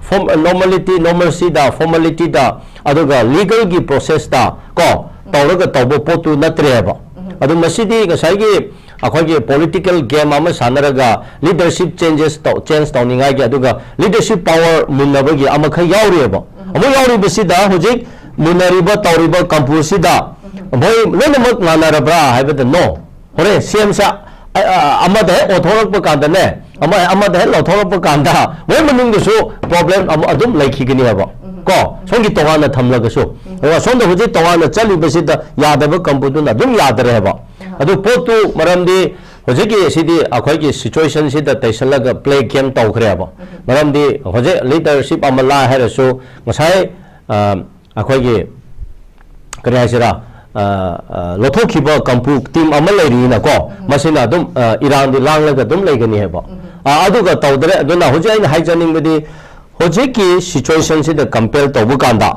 form-, normality, normalcyꯗ, formalityꯗ, ꯑꯗꯨꯒ legalꯒꯤ processꯇ ꯀꯣ ꯇꯧꯔꯒ ꯇꯧꯕ ꯄꯣꯠꯇꯨ ꯅꯠꯇ꯭ꯔꯦꯕ꯫ ꯑꯗꯨ ꯃꯁꯤꯗꯤ ꯉꯁꯥꯏꯒꯤ ꯑꯩꯈꯣꯏꯒꯤ political game ꯑꯃ ꯁꯥꯟꯅꯔꯒ leadership changes ꯇꯧ-, change ꯇꯧꯅꯤꯡꯉꯥꯏꯒꯤ, ꯑꯗꯨꯒ leadership power ꯃꯨꯟꯅꯕꯒꯤ ꯑꯃꯈꯛ ꯌꯥꯎꯔꯤꯑꯕ꯫ ꯑꯃꯨꯛ ꯌꯥꯎꯔꯤꯕꯁꯤꯗ ꯍꯧꯖꯤꯛ ꯃꯨꯟꯅꯔꯤꯕ, ꯇꯧꯔꯤꯕ ꯀꯝꯄꯨꯔꯁꯤꯗ ꯃꯣꯏ ꯂꯣꯏꯅꯃꯛ ꯃꯥꯟꯅꯔꯕ꯭ꯔꯥ ꯍꯥꯏꯕꯗ no꯫ ꯍꯣꯔꯦꯟ CMꯁꯦ, ꯑ, ꯑ, ꯑꯃꯗ ꯍꯦꯛ ꯑꯣꯟꯊꯣꯔꯛꯄ ꯀꯥꯟꯗꯅꯦ, ꯑꯃ, ꯑꯃꯗ ꯍꯦꯛ ꯂꯧꯊꯣꯔꯛꯄ ꯀꯥꯟꯗ ꯃꯣꯏ ꯃꯅꯨꯡꯗꯁꯨ problem ꯑꯃ ꯑꯗꯨꯝ ꯂꯩꯈꯤꯒꯅꯤ ꯍꯥꯏꯕ꯫ ꯀꯣ? ꯁꯣꯝꯒꯤ ꯇꯣꯉꯥꯟꯅ ꯊꯝꯂꯒꯁꯨ꯫ ꯑꯗꯨꯒ ꯁꯣꯝꯗ ꯍꯧꯖꯤꯛ ꯇꯣꯉꯥꯟꯅ ꯆꯠꯂꯤꯕꯁꯤꯗ ꯌꯥꯗꯕ ꯀꯥꯡꯕꯨꯗꯨꯅ ꯑꯗꯨꯝ ꯌꯥꯗꯔꯦ ꯍꯥꯏꯕ꯫ ꯑꯗꯨ ꯄꯣꯠꯇꯨ ꯃꯔꯝꯗꯤ ꯍꯧꯖꯤꯛꯀꯤ ꯁꯤꯗꯤ ꯑꯩꯈꯣꯏꯒꯤ situationꯁꯤꯗ ꯇꯩꯁꯜꯂꯒ play game ꯇꯧꯈ꯭ꯔꯦꯕ꯫ ꯃꯔꯝꯗꯤ ꯍꯧꯖꯤꯛ leadership ꯑꯃ ꯂꯥꯛ ꯍꯥꯏꯔꯁꯨ ꯉꯁꯥꯏ, ꯑ, ꯑꯩꯈꯣꯏꯒꯤ ꯀꯔꯤ ꯍꯥꯏꯁꯤꯔꯥ, ꯑ, ꯑ, ꯂꯧꯊꯣꯛꯈꯤꯕ ꯀꯥꯡꯕꯨ team ꯑꯃ ꯂꯩꯔꯤꯅꯀꯣ, ꯃꯁꯤꯅ ꯑꯗꯨꯝ, ꯑ, ꯏꯔꯥꯡꯗꯤ ꯂꯥꯡꯂꯒ ꯑꯗꯨꯝ ꯂꯩꯒꯅꯤ ꯍꯥꯏꯕ꯫ ꯑ, ꯑꯗꯨꯒ ꯇꯧꯗ꯭ꯔꯦ꯫ ꯑꯗꯨꯅ ꯍꯧꯖꯤꯛ ꯑꯩꯅ ꯍꯥꯏꯖꯅꯤꯡꯕꯗꯤ ꯍꯧꯖꯤꯛꯀꯤ situationꯁꯤꯗ compare ꯇꯧꯕ ꯀꯥꯟꯗ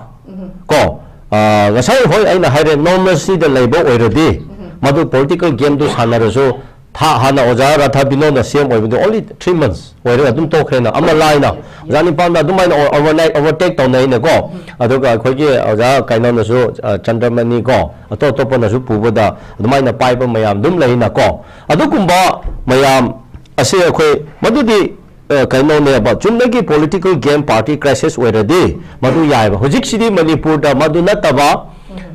ꯀꯣ, ꯑ, ꯉꯁꯥꯏ ꯍꯣꯏ ꯑꯩꯅ ꯍꯥꯏꯔꯦ normalcyꯗ ꯂꯩꯕ ꯑꯣꯏꯔꯗꯤ ꯃꯗꯨ political gameꯗꯨ ꯁꯥꯟꯅꯔꯁꯨ ꯊꯥ ꯍꯥꯟꯅ ꯑꯣꯖꯥ ꯔꯥꯙꯥꯕꯤꯅꯣꯗ CM ꯑꯣꯏꯕꯗꯣ only three months ꯑꯣꯏꯔꯒ ꯑꯗꯨꯝ ꯇꯣꯛꯈ꯭ꯔꯦꯅ꯫ ꯑꯃ ꯂꯥꯏꯅ ꯑꯣꯖꯥ ꯅꯤꯄꯥꯟꯗ ꯑꯗꯨꯃꯥꯏꯅ overnight overtake ꯇꯧꯅꯩꯅꯀꯣ꯫ ꯑꯗꯨꯒ ꯑꯩꯈꯣꯏꯒꯤ ꯑꯣꯖꯥ ꯀꯩꯅꯣꯅꯁꯨ, ꯑ, ꯆꯟꯗ꯭ꯔꯃꯅꯤ ꯀꯣ, ꯑꯇꯣꯞ ꯑꯇꯣꯞꯄꯅꯁꯨ ꯄꯨꯕꯗ ꯑꯗꯨꯃꯥꯏꯅ ꯄꯥꯏꯕ ꯃꯌꯥꯝ ꯑꯗꯨꯝ ꯂꯩꯅꯀꯣ꯫ ꯑꯗꯨꯒꯨꯝꯕ ꯃꯌꯥꯝ ꯑꯁꯤ ꯑꯩꯈꯣꯏ ꯃꯗꯨꯗꯤ, ꯑ, ꯀꯩꯅꯣꯅꯦꯕ, ꯆꯨꯝꯅꯒꯤ political game party crisis ꯑꯣꯏꯔꯗꯤ ꯃꯗꯨ ꯌꯥꯏꯕ꯫ ꯍꯧꯖꯤꯛꯁꯤꯗꯤ ꯃꯅꯤꯄꯨꯔꯗ ꯃꯗꯨ ꯅꯠꯇꯕ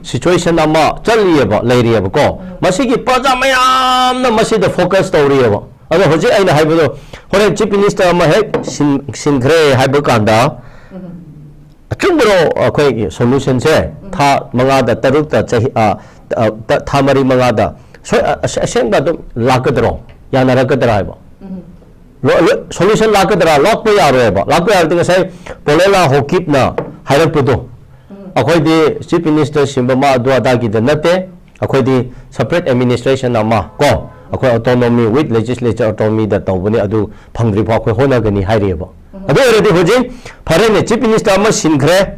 situation ꯑꯃ ꯆꯠꯂꯤꯑꯕ, ꯂꯩꯔꯤꯑꯕꯀꯣ꯫ ꯃꯁꯤꯒꯤ ꯄ꯭ꯔꯖꯥ ꯃꯌꯥꯝꯅ ꯃꯁꯤꯗ focus ꯇꯧꯔꯤꯑꯕ꯫ ꯑꯗꯣ ꯍꯧꯖꯤꯛ ꯑꯩꯅ ꯍꯥꯏꯕꯗꯣ, ꯍꯣꯔꯦꯟ Chief Minister ꯑꯃ ꯍꯦꯛ ꯁꯤꯟ-, ꯁꯤꯟꯈ꯭ꯔꯦ ꯍꯥꯏꯕ ꯀꯥꯟꯗ, ꯑꯆꯨꯝꯕꯔꯣ ꯑꯩꯈꯣꯏꯒꯤ solutionꯁꯦ ꯊꯥ ꯃꯉꯥꯗ, ꯇꯔꯨꯛꯇ, ꯆꯍꯤ, ꯑ, ꯑ, ꯊꯥ ꯃꯔꯤ ꯃꯉꯥꯗ ꯁꯣꯏ-, ꯑ-, ꯑꯁꯦꯡꯕ ꯑꯗꯨꯝ ꯂꯥꯛꯀꯗ꯭ꯔꯣ? ꯌꯥꯅꯔꯛꯀꯗ꯭ꯔꯥ ꯍꯥꯏꯕ? ꯂꯣ-, ꯂꯣ-, solution ꯂꯥꯛꯀꯗ꯭ꯔꯥ? ꯂꯥꯛꯄ ꯌꯥꯔꯣꯏꯕ꯫ ꯂꯥꯛꯄ ꯌꯥꯔꯗꯤ ꯉꯁꯥꯏ ꯄꯣꯂꯦꯂꯥ ꯍꯣꯀꯤꯞꯅ ꯍꯥꯏꯔꯛꯄꯗꯣ, ꯑꯩꯈꯣꯏꯗꯤ Chief Minister ꯁꯤꯟꯕ ꯑꯃ ꯑꯗꯨ ꯑꯗꯥꯒꯤꯗ ꯅꯠꯇꯦ, ꯑꯩꯈꯣꯏꯗꯤ separate administration ꯑꯃ ꯀꯣ, ꯑꯩꯈꯣꯏ autonomy with legislature autonomyꯗ ꯇꯧꯕꯅꯤ, ꯑꯗꯨ ꯐꯪꯗ꯭ꯔꯤꯐꯥꯎ ꯑꯩꯈꯣꯏ ꯍꯣꯠꯅꯒꯅꯤ ꯍꯥꯏꯔꯤꯑꯕ꯫ ꯑꯗꯨ ꯑꯣꯏꯔꯗꯤ ꯍꯧꯖꯤꯛ ꯐꯔꯦꯅꯦ, Chief Minister ꯑꯃ ꯁꯤꯟꯈ꯭ꯔꯦ,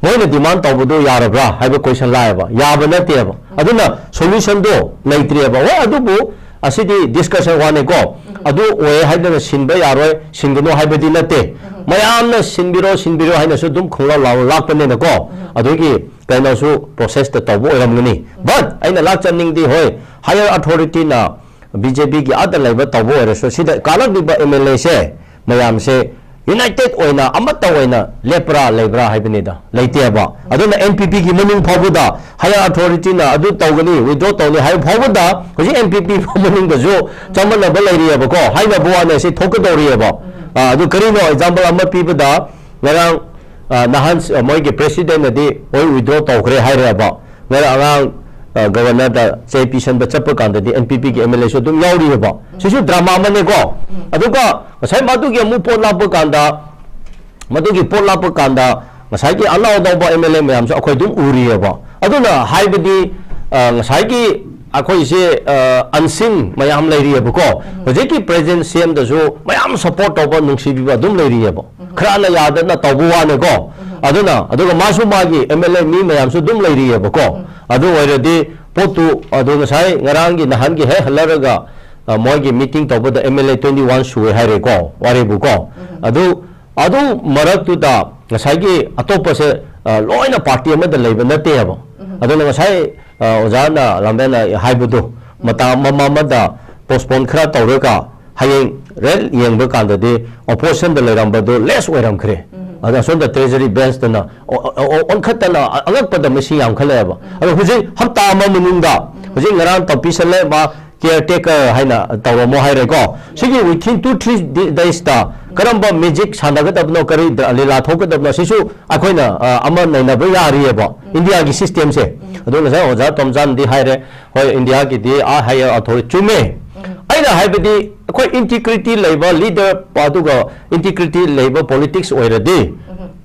ꯃꯣꯏꯅ demand ꯇꯧꯕꯗꯣ ꯌꯥꯔꯕ꯭ꯔꯥ ꯍꯥꯏꯕ question ꯂꯥꯛꯑꯦꯕ, ꯌꯥꯕ ꯅꯠꯇꯦꯕ꯫ ꯑꯗꯨꯅ solution ꯗꯣ ꯂꯩꯇ꯭ꯔꯦꯕ꯫ ꯍꯣꯏ, ꯑꯗꯨꯕꯨ ꯑꯁꯤꯗꯤ discussion ꯋꯥꯅꯤꯀꯣ꯫ ꯑꯗꯨ ꯑꯣꯏ ꯍꯥꯏꯗꯅ ꯁꯤꯟꯕ ꯌꯥꯔꯣꯏ, ꯁꯤꯟꯒꯅꯨ ꯍꯥꯏꯕꯗꯤ ꯅꯠꯇꯦ꯫ ꯃꯌꯥꯝꯅ ꯁꯤꯟꯕꯤꯔꯣ, ꯁꯤꯟꯕꯤꯔꯣ ꯍꯥꯏꯅꯁꯨ ꯑꯗꯨꯝ ꯈꯣꯡꯂꯥꯎ ꯂꯥꯎ ꯂꯥꯛꯄꯅꯤꯅꯀꯣ꯫ ꯑꯗꯨꯒꯤ ꯀꯩꯅꯣꯁꯨ process ꯇ ꯇꯧꯕ ꯑꯣꯏꯔꯝꯒꯅꯤ꯫ But ꯑꯩꯅ ꯂꯥꯛꯆꯅꯤꯡꯗꯤ, ꯍꯣꯏ, higher authority ꯅ B J P ꯒꯤ ꯑꯥꯗ ꯂꯩꯕ ꯇꯧꯕ ꯑꯣꯏꯔꯁꯨ, ꯁꯤꯗ ꯀꯥꯔꯛꯂꯤꯕ M L A ꯁꯦ ꯃꯌꯥꯝꯁꯦ united ꯑꯣꯏꯅ, ꯑꯃꯠꯇ ꯑꯣꯏꯅ ꯂꯦꯞꯄ꯭ꯔꯥ, ꯂꯩꯕ꯭ꯔꯥ ꯍꯥꯏꯕꯅꯤꯗ꯫ ꯂꯩꯇꯦꯕ꯫ ꯑꯗꯨꯅ N P P ꯒꯤ ꯃꯅꯨꯡ ꯐꯥꯎꯕꯗ higher authority ꯅ ꯑꯗꯨ ꯇꯧꯒꯅꯤ, withdraw ꯇꯧꯅꯤ ꯍꯥꯏꯕ ꯐꯥꯎꯕꯗ ꯍꯧꯖꯤꯛ N P P ꯃꯅꯨꯡꯗꯁꯨ ꯆꯃꯝꯅꯕ ꯂꯩꯔꯤꯑꯕꯀꯣ, ꯍꯥꯏꯅꯕ ꯋꯥꯅꯦ, ꯁꯤ ꯊꯣꯛꯀꯗꯧꯔꯤꯑꯕ꯫ ꯑꯥ, ꯑꯗꯨ ꯀꯔꯤꯅꯣ, example ꯑꯃ ꯄꯤꯕꯗ, ꯉꯔꯥꯡ, ꯑꯥ, ꯅꯍꯥꯟ ꯁ-, ꯃꯣꯏꯒꯤ president ꯅꯗꯤ ꯍꯣꯏ withdraw ꯇꯧꯈ꯭ꯔꯦ ꯍꯥꯏꯔꯦꯕ꯫ ꯉꯔꯥꯡ ꯑꯉꯥꯡ, ꯑꯥ, Governor ꯗ ꯆꯦ ꯄꯤꯁꯟꯕ ꯆꯠꯄ ꯀꯥꯟꯗꯗꯤ N P P ꯒꯤ M L A ꯁꯨ ꯑꯗꯨꯝ ꯌꯥꯎꯔꯤꯑꯕ꯫ ꯁꯤꯁꯨ drama ꯑꯃꯅꯦꯀꯣ꯫ ꯑꯗꯨꯒ ꯉꯁꯥꯏ ꯃꯗꯨꯒꯤ ꯑꯃꯨꯛ ꯄꯣꯠ ꯂꯥꯛꯄ ꯀꯥꯟꯗ, ꯃꯗꯨꯒꯤ ꯄꯣꯠ ꯂꯥꯛꯄ ꯀꯥꯟꯗ ꯉꯁꯥꯏꯒꯤ ꯑꯅꯧ ꯑꯅꯧꯕ M L A ꯃꯌꯥꯝꯁꯨ ꯑꯩꯈꯣꯏ ꯑꯗꯨꯝ ꯎꯔꯤꯑꯕ꯫ ꯑꯗꯨꯅ ꯍꯥꯏꯕꯗꯤ, ꯑ, ꯉꯁꯥꯏꯒꯤ ꯑꯩꯈꯣꯏꯁꯦ, ꯑ, unseen ꯃꯌꯥꯝ ꯂꯩꯔꯤꯑꯕꯀꯣ꯫ ꯍꯧꯖꯤꯛꯀꯤ present C M ꯗꯁꯨ ꯃꯌꯥꯝ support ꯇꯧꯕ, ꯅꯨꯡꯁꯤꯕꯤꯕ ꯑꯗꯨꯝ ꯂꯩꯔꯤꯑꯕ꯫ ꯈꯔꯅ ꯌꯥꯗꯅ ꯇꯧꯕ ꯋꯥꯅꯤꯀꯣ꯫ ꯑꯗꯨꯅ, ꯑꯗꯨꯒ ꯃꯥꯁꯨ ꯃꯥꯒꯤ M L A ꯃꯤ ꯃꯌꯥꯝꯁꯨ ꯑꯗꯨꯝ ꯂꯩꯔꯤꯑꯕꯀꯣ꯫ ꯑꯗꯨ ꯑꯣꯏꯔꯗꯤ ꯄꯣꯠꯇꯨ, ꯑꯗꯨ ꯉꯁꯥꯏ ꯉꯔꯥꯡꯒꯤ ꯅꯍꯥꯟꯒꯤ ꯍꯦꯛ ꯍꯜꯂꯔꯒ, ꯑ, ꯃꯣꯏꯒꯤ meeting ꯇꯧꯕꯗ M L A twenty one ꯁꯨꯑꯦ ꯍꯥꯏꯔꯦꯀꯣ, ꯋꯥꯔꯤꯕꯨꯀꯣ꯫ ꯑꯗꯨ, ꯑꯗꯨ ꯃꯔꯛꯇꯨꯗ ꯉꯁꯥꯏꯒꯤ ꯑꯇꯣꯞꯄꯁꯦ, ꯑ, ꯂꯣꯏꯅ party ꯑꯃꯗ ꯂꯩꯕ ꯅꯠꯇꯦꯕ꯫ ꯑꯗꯨꯅ ꯉꯁꯥꯏ, ꯑ, ꯑꯣꯖꯥꯅ ꯂꯥꯝꯕꯦꯟꯅ ꯍꯥꯏꯕꯗꯣ, ꯃꯇꯝ ꯑꯃ ꯑꯃꯗ postpone ꯈꯔ ꯇꯧꯔꯒ ꯍꯌꯦꯡ ꯔꯦꯠ ꯌꯦꯡꯕ ꯀꯥꯟꯗꯗꯤ opposition ꯗ ꯂꯩꯔꯝꯕꯗꯣ less ꯑꯣꯏꯔꯝꯈ꯭ꯔꯦ꯫ ꯑꯗ ꯑꯁꯣꯝꯗ treasury bench ꯇꯅ ꯑꯣ-, ꯑꯣ-, ꯑꯣ-, ꯑꯣꯟꯈꯠꯇꯅ ꯑ-, ꯑꯉꯛꯄꯗ ꯃꯁꯤꯡ ꯌꯥꯝꯈꯠꯂꯛꯑꯦꯕ꯫ ꯑꯗꯣ ꯍꯧꯖꯤꯛ ꯍꯞꯇꯥ ꯑꯃ ꯃꯅꯨꯡꯗ, ꯍꯧꯖꯤꯛ ꯉꯔꯥꯡ ꯇꯧ ꯄꯤꯁꯜꯂꯦ, ꯃꯥ caretaker ꯍꯥꯏꯅ ꯇꯧꯔꯝꯃꯣ ꯍꯥꯏꯔꯦꯀꯣ꯫ ꯁꯤꯒꯤ within two three days ꯇ ꯀꯔꯝꯕ magic ꯁꯥꯟꯅꯒꯗꯕꯅꯣ, ꯀꯔꯤ ꯗ-, ꯂꯤꯂꯥ ꯊꯣꯛꯀꯗꯕꯅꯣ, ꯁꯤꯁꯨ ꯑꯩꯈꯣꯏꯅ, ꯑ, ꯑꯃ ꯅꯩꯅꯕ ꯌꯥꯔꯤꯑꯕ, India ꯒꯤ system ꯁꯦ꯫ ꯑꯗꯣ ꯉꯁꯥꯏ ꯑꯣꯖꯥ ꯇꯣꯝꯆꯥꯟꯗꯤ ꯍꯥꯏꯔꯦ, ꯍꯣꯏ, India ꯒꯤꯗꯤ ꯑꯥ higher authority ꯆꯨꯝꯃꯦ꯫ ꯑꯩꯅ ꯍꯥꯏꯕꯗꯤ ꯑꯩꯈꯣꯏ integrity ꯂꯩꯕ leader, ꯑꯗꯨꯒ integrity ꯂꯩꯕ politics ꯑꯣꯏꯔꯗꯤ,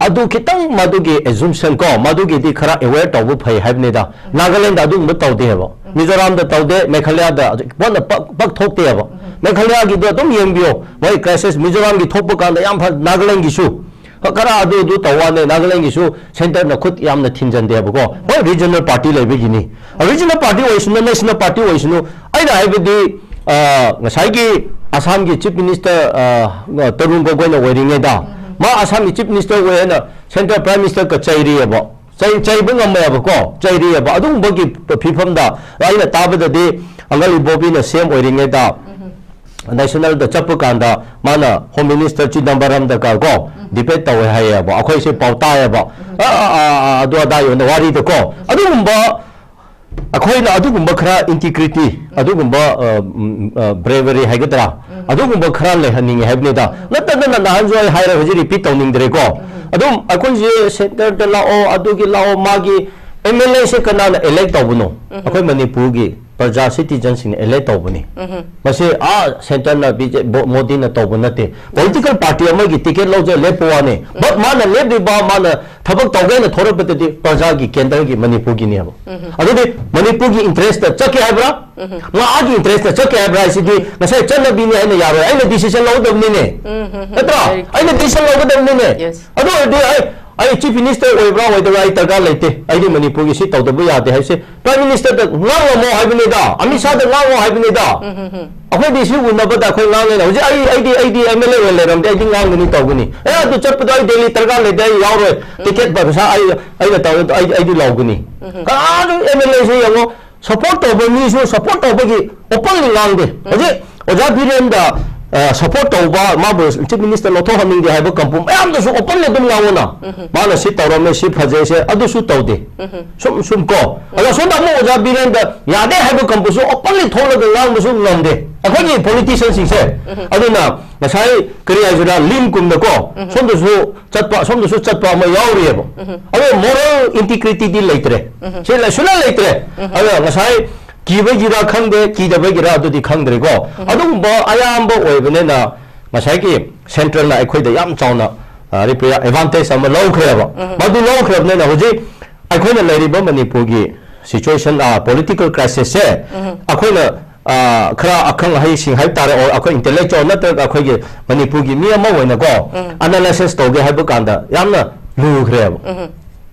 ꯑꯗꯨ ꯈꯤꯇꯪ ꯃꯗꯨꯒꯤ assumption ꯀꯣ, ꯃꯗꯨꯒꯤꯗꯤ ꯈꯔ aware ꯇꯧꯕ ꯐꯩ ꯍꯥꯏꯕꯅꯤꯗ꯫ ꯅꯥꯒꯥꯂꯦꯟꯗ ꯑꯗꯨꯒꯨꯝꯕ ꯇꯧꯗꯦꯕ, ꯃꯤꯖꯣꯔꯥꯝꯗ ꯇꯧꯗꯦ, ꯃꯦꯘꯥꯂꯌꯥꯗ ꯄꯣꯠꯅ ꯄꯛ, ꯄꯛ ꯊꯣꯛꯇꯦꯕ꯫ ꯃꯦꯘꯥꯂꯌꯥꯒꯤꯗꯣ ꯑꯗꯨꯝ ꯌꯦꯡꯕꯤꯌꯣ, ꯃꯣꯏ crisis ꯃꯤꯖꯣꯔꯥꯝꯒꯤ ꯊꯣꯛꯄ ꯀꯥꯟꯗ ꯌꯥꯝ ꯐ-, ꯅꯥꯒꯥꯂꯦꯟꯒꯤꯁꯨ ꯈꯔ ꯑꯗꯨ ꯑꯗꯨ ꯇꯧ ꯋꯥꯅꯦ꯫ ꯅꯥꯒꯥꯂꯦꯟꯒꯤꯁꯨ centreꯅ ꯈꯨꯠ ꯌꯥꯝꯅ ꯊꯤꯟꯖꯟꯗꯦꯕꯀꯣ꯫ ꯍꯣꯏ, regional party ꯂꯩꯕꯒꯤꯅꯤ꯫ Regional party ꯑꯣꯏꯁꯅꯨ, national party ꯑꯣꯏꯁꯅꯨ, ꯑꯩꯅ ꯍꯥꯏꯕꯗꯤ, ꯑ, ꯉꯁꯥꯏꯒꯤ ꯑꯁꯥꯝꯒꯤ chief minister, ꯑ, ꯇꯔꯨꯟ ꯒꯣꯒꯣꯏꯅ ꯑꯣꯏꯔꯤꯉꯩꯗ, ꯃꯥ ꯑꯁꯥꯝꯒꯤ chief minister ꯑꯣꯏ ꯍꯥꯏꯅ centre prime ministerꯒ ꯆꯩꯔꯤꯑꯕ꯫ ꯆꯩ-, ꯆꯩꯕ ꯉꯝꯃꯦꯕꯀꯣ, ꯆꯩꯔꯤꯑꯕ꯫ ꯑꯗꯨꯒꯨꯝꯕꯒꯤ ꯐꯤꯕꯝꯗ ꯑꯩꯅ ꯇꯥꯕꯗꯗꯤ ꯑꯪꯒꯜ ꯏꯕꯣꯕꯤꯅ CM ꯑꯣꯏꯔꯤꯉꯩꯗ nationalꯗ ꯆꯠꯄ ꯀꯥꯟꯗ ꯃꯥꯅ home minister ꯆꯤꯗꯝꯕꯔꯝꯗꯒ ꯀꯣ debate ꯇꯧꯋꯦ ꯍꯥꯏꯌꯦꯕ, ꯑꯩꯈꯣꯏꯁꯦ ꯄꯥꯎ ꯇꯥꯏꯌꯦꯕ꯫ ꯑ, ꯑ, ꯑ, ꯑ, ꯑꯗꯨ ꯑꯗꯥ ꯌꯣꯟꯗ ꯋꯥꯔꯤꯗꯀꯣ꯫ ꯑꯗꯨꯒꯨꯝꯕ, ꯑꯩꯈꯣꯏꯅ ꯑꯗꯨꯒꯨꯝꯕ ꯈꯔ integrity, ꯑꯗꯨꯒꯨꯝꯕ, ꯑ, ꯎꯝ, ꯑ, bravery ꯍꯥꯏꯒꯗ꯭ꯔꯥ, ꯑꯗꯨꯒꯨꯝꯕ ꯈꯔ ꯂꯩꯍꯟꯅꯤꯡꯉꯦ ꯍꯥꯏꯕꯅꯤꯗ꯫ ꯅꯠꯇꯗꯅ ꯅꯍꯥꯟꯁꯨ ꯑꯩ ꯍꯥꯏꯔꯦ, ꯍꯧꯖꯤꯛ repeat ꯇꯧꯅꯤꯡꯗ꯭ꯔꯦꯀꯣ꯫ ꯑꯗꯨꯝ ꯑꯩꯈꯣꯏꯁꯦ centreꯗ ꯂꯥꯛꯑꯣ, ꯑꯗꯨꯒꯤ ꯂꯥꯛꯑꯣ, ꯃꯥꯒꯤ MLAꯁꯦ ꯀꯅꯥꯅ elect ꯇꯧꯕꯅꯣ? ꯑꯩꯈꯣꯏ ꯃꯅꯤꯄꯨꯔꯒꯤ ꯄ꯭ꯔꯖꯥ, citizenꯁꯤꯡꯅ elect ꯇꯧꯕꯅꯤ꯫ ꯃꯁꯤ, ꯑꯥ, centreꯅ BJP, ꯕꯣ-, ꯃꯣꯗꯤꯅ ꯇꯧꯕ ꯅꯠꯇꯦ꯫ Political party ꯑꯃꯒꯤ ticket ꯂꯧꯖ ꯂꯦꯞꯄ ꯋꯥꯅꯤ꯫ But ꯃꯥꯅ ꯂꯦꯞꯂꯤꯕ, ꯃꯥꯅ ꯊꯕꯛ ꯇꯧꯒꯦꯅ ꯊꯣꯔꯛꯄꯗꯗꯤ ꯄ꯭ꯔꯖꯥꯒꯤ, ꯀꯦꯟꯗ꯭ꯔꯒꯤ, ꯃꯅꯤꯄꯨꯔꯒꯤꯅꯦꯕ꯫ ꯑꯗꯨꯗꯤ ꯃꯅꯤꯄꯨꯔꯒꯤ interestꯇ ꯆꯠꯀꯦ ꯍꯥꯏꯕ꯭ꯔꯥ? ꯃꯥꯒꯤ interestꯇ ꯆꯠꯀꯦ ꯍꯥꯏꯕ꯭ꯔꯥ ꯍꯥꯏꯁꯤꯗꯤ ꯉꯁꯥꯏ ꯆꯠꯅꯕꯤꯅꯤ ꯍꯥꯏꯅ ꯌꯥꯔꯣꯏ꯫ ꯑꯩꯅ decision ꯂꯧꯒꯗꯕꯅꯤꯅꯦ꯫ ꯅꯠꯇ꯭ꯔꯥ? Very clear. ꯑꯩꯅ decision ꯂꯧꯒꯗꯕꯅꯤꯅꯦ꯫ Yes. ꯑꯗꯨ ꯑꯣꯏꯔꯗꯤ ꯑꯩ, ꯑꯩ chief minister ꯑꯣꯏꯕ꯭ꯔꯥ ꯑꯣꯏꯗꯕ꯭ꯔꯥ ꯑꯩ ꯗꯔꯀꯥꯔ ꯂꯩꯇꯦ꯫ ꯑꯩꯗꯤ ꯃꯅꯤꯄꯨꯔꯒꯤ ꯁꯤ ꯇꯧꯗꯕ ꯌꯥꯗꯦ ꯍꯥꯏꯕꯁꯦ prime ministerꯗ ꯉꯥꯡꯉꯝꯃꯣ ꯍꯥꯏꯕꯅꯤꯗ, ꯑꯃꯤꯠ ꯁꯥꯍꯗ ꯉꯥꯡꯉꯣ ꯍꯥꯏꯕꯅꯤꯗ꯫ ꯑꯩꯈꯣꯏꯗꯤ ꯁꯤ ꯎꯅꯕꯗ ꯑꯩꯈꯣꯏ ꯉꯥꯡꯉꯦꯅ꯫ ꯍꯧꯖꯤꯛ ꯑꯩ, ꯑꯩꯗꯤ, ꯑꯩꯗꯤ MLA ꯑꯣꯏꯅ ꯂꯩꯔꯝꯗꯦ, ꯑꯩꯗꯤ ꯉꯥꯡꯒꯅꯤ ꯇꯧꯒꯅꯤ꯫ ꯑꯦ, ꯑꯗꯨ ꯆꯠꯄꯗꯣ ꯑꯩ ꯗꯦꯜꯂꯤ ꯗꯔꯀꯥꯔ ꯂꯩꯇꯦ, ꯑꯩ ꯌꯥꯎꯔꯣꯏ꯫ Ticket ꯄꯩꯁꯥ ꯑꯩ, ꯑꯩꯅ ꯇꯧꯔ, ꯑꯩ, ꯑꯩꯗꯤ ꯂꯧꯒꯅꯤ꯫ ꯀꯅꯥꯁꯨ MLAꯁꯦ ꯌꯦꯡꯉꯣ, support ꯇꯧꯕ ꯃꯤꯁꯨ support ꯇꯧꯕꯒꯤ openly ꯉꯥꯡꯗꯦ꯫ ꯍꯧꯖꯤꯛ ꯑꯣꯖꯥ ꯕꯤꯔꯦꯟꯗ, ꯑ, support ꯇꯧꯕ, ꯃꯥꯕꯨ chief minister ꯂꯧꯊꯣꯛꯍꯟꯅꯤꯡꯗꯦ ꯍꯥꯏꯕ ꯀꯥꯡꯕꯨ ꯃꯌꯥꯝꯗꯁꯨ openly ꯑꯗꯨꯝ ꯉꯥꯡꯉꯨꯅ꯫ ꯃꯥꯅ ꯁꯤ ꯇꯧꯔꯝꯃꯦ, ꯁꯤ ꯐꯖꯩ, ꯁꯦ ꯑꯗꯨꯁꯨ ꯇꯧꯗꯦ꯫ ꯁꯨꯝ, ꯁꯨꯝ ꯀꯣ꯫ ꯑꯗꯣ ꯁꯣꯝꯗ ꯑꯃꯨꯛ ꯑꯣꯖꯥ ꯕꯤꯔꯦꯟꯗ ꯌꯥꯗꯦ ꯍꯥꯏꯕ ꯀꯥꯡꯕꯨꯁꯨ openly ꯊꯣꯛꯂꯒ ꯉꯥꯡꯕꯁꯨ ꯉꯝꯗꯦ ꯑꯩꯈꯣꯏꯒꯤ politicianꯁꯤꯡꯁꯦ꯫ ꯑꯗꯨꯅ ꯉꯁꯥꯏ ꯀꯔꯤ ꯍꯥꯏꯁꯤꯔꯥ, ꯂꯤꯟ ꯀꯨꯝꯅꯀꯣ, ꯁꯣꯝꯗꯁꯨ ꯆꯠꯄ, ꯑꯁꯣꯝꯗꯁꯨ ꯆꯠꯄ ꯑꯃ ꯌꯥꯎꯔꯤꯑꯕ꯫ ꯑꯗꯣ moral integrityꯗꯤ ꯂꯩꯇ꯭ꯔꯦ꯫ ꯁꯤ ꯂꯩ-, ꯁꯨꯡꯂꯩ ꯂꯩꯇ꯭ꯔꯦ꯫ ꯑꯗꯣ ꯉꯁꯥꯏ ꯀꯤꯕꯒꯤꯔꯥ ꯈꯪꯗꯦ, ꯀꯤꯗꯕꯒꯤꯔꯥ ꯑꯗꯨꯗꯤ ꯈꯪꯗ꯭ꯔꯦꯀꯣ꯫ ꯑꯗꯨꯒꯨꯝꯕ ꯑꯌꯥꯝꯕ ꯑꯣꯏꯕꯅꯤꯅ ꯉꯁꯥꯏꯒꯤ centreꯅ ꯑꯩꯈꯣꯏꯗ ꯌꯥꯝ ꯆꯥꯎꯅ, ꯑ, ꯔꯤꯄ꯭ꯔꯤ-, advantage ꯑꯃ ꯂꯧꯈ꯭ꯔꯦꯕ꯫ ꯃꯗꯨ ꯂꯧꯈ꯭ꯔꯕꯅꯤꯅ ꯍꯧꯖꯤꯛ ꯑꯩꯈꯣꯏꯅ ꯂꯩꯔꯤꯕ ꯃꯅꯤꯄꯨꯔꯒꯤ situation, ꯑ, political crisisꯁꯦ ꯑꯩꯈꯣꯏꯅ ꯑ, ꯈꯔ ꯑꯈꯪ ꯑꯍꯩꯁꯤꯡ ꯍꯥꯏꯕ ꯇꯥꯔꯦ, or ꯑꯩꯈꯣꯏ intellectual ꯅꯠꯇ꯭ꯔꯒ ꯑꯩꯈꯣꯏꯒꯤ ꯃꯅꯤꯄꯨꯔꯒꯤ ꯃꯤ ꯑꯃ ꯑꯣꯏꯅꯀꯣ, analysis ꯇꯧꯒꯦ ꯍꯥꯏꯕ ꯀꯥꯟꯗ ꯌꯥꯝꯅ ꯂꯨꯈ꯭ꯔꯦꯕ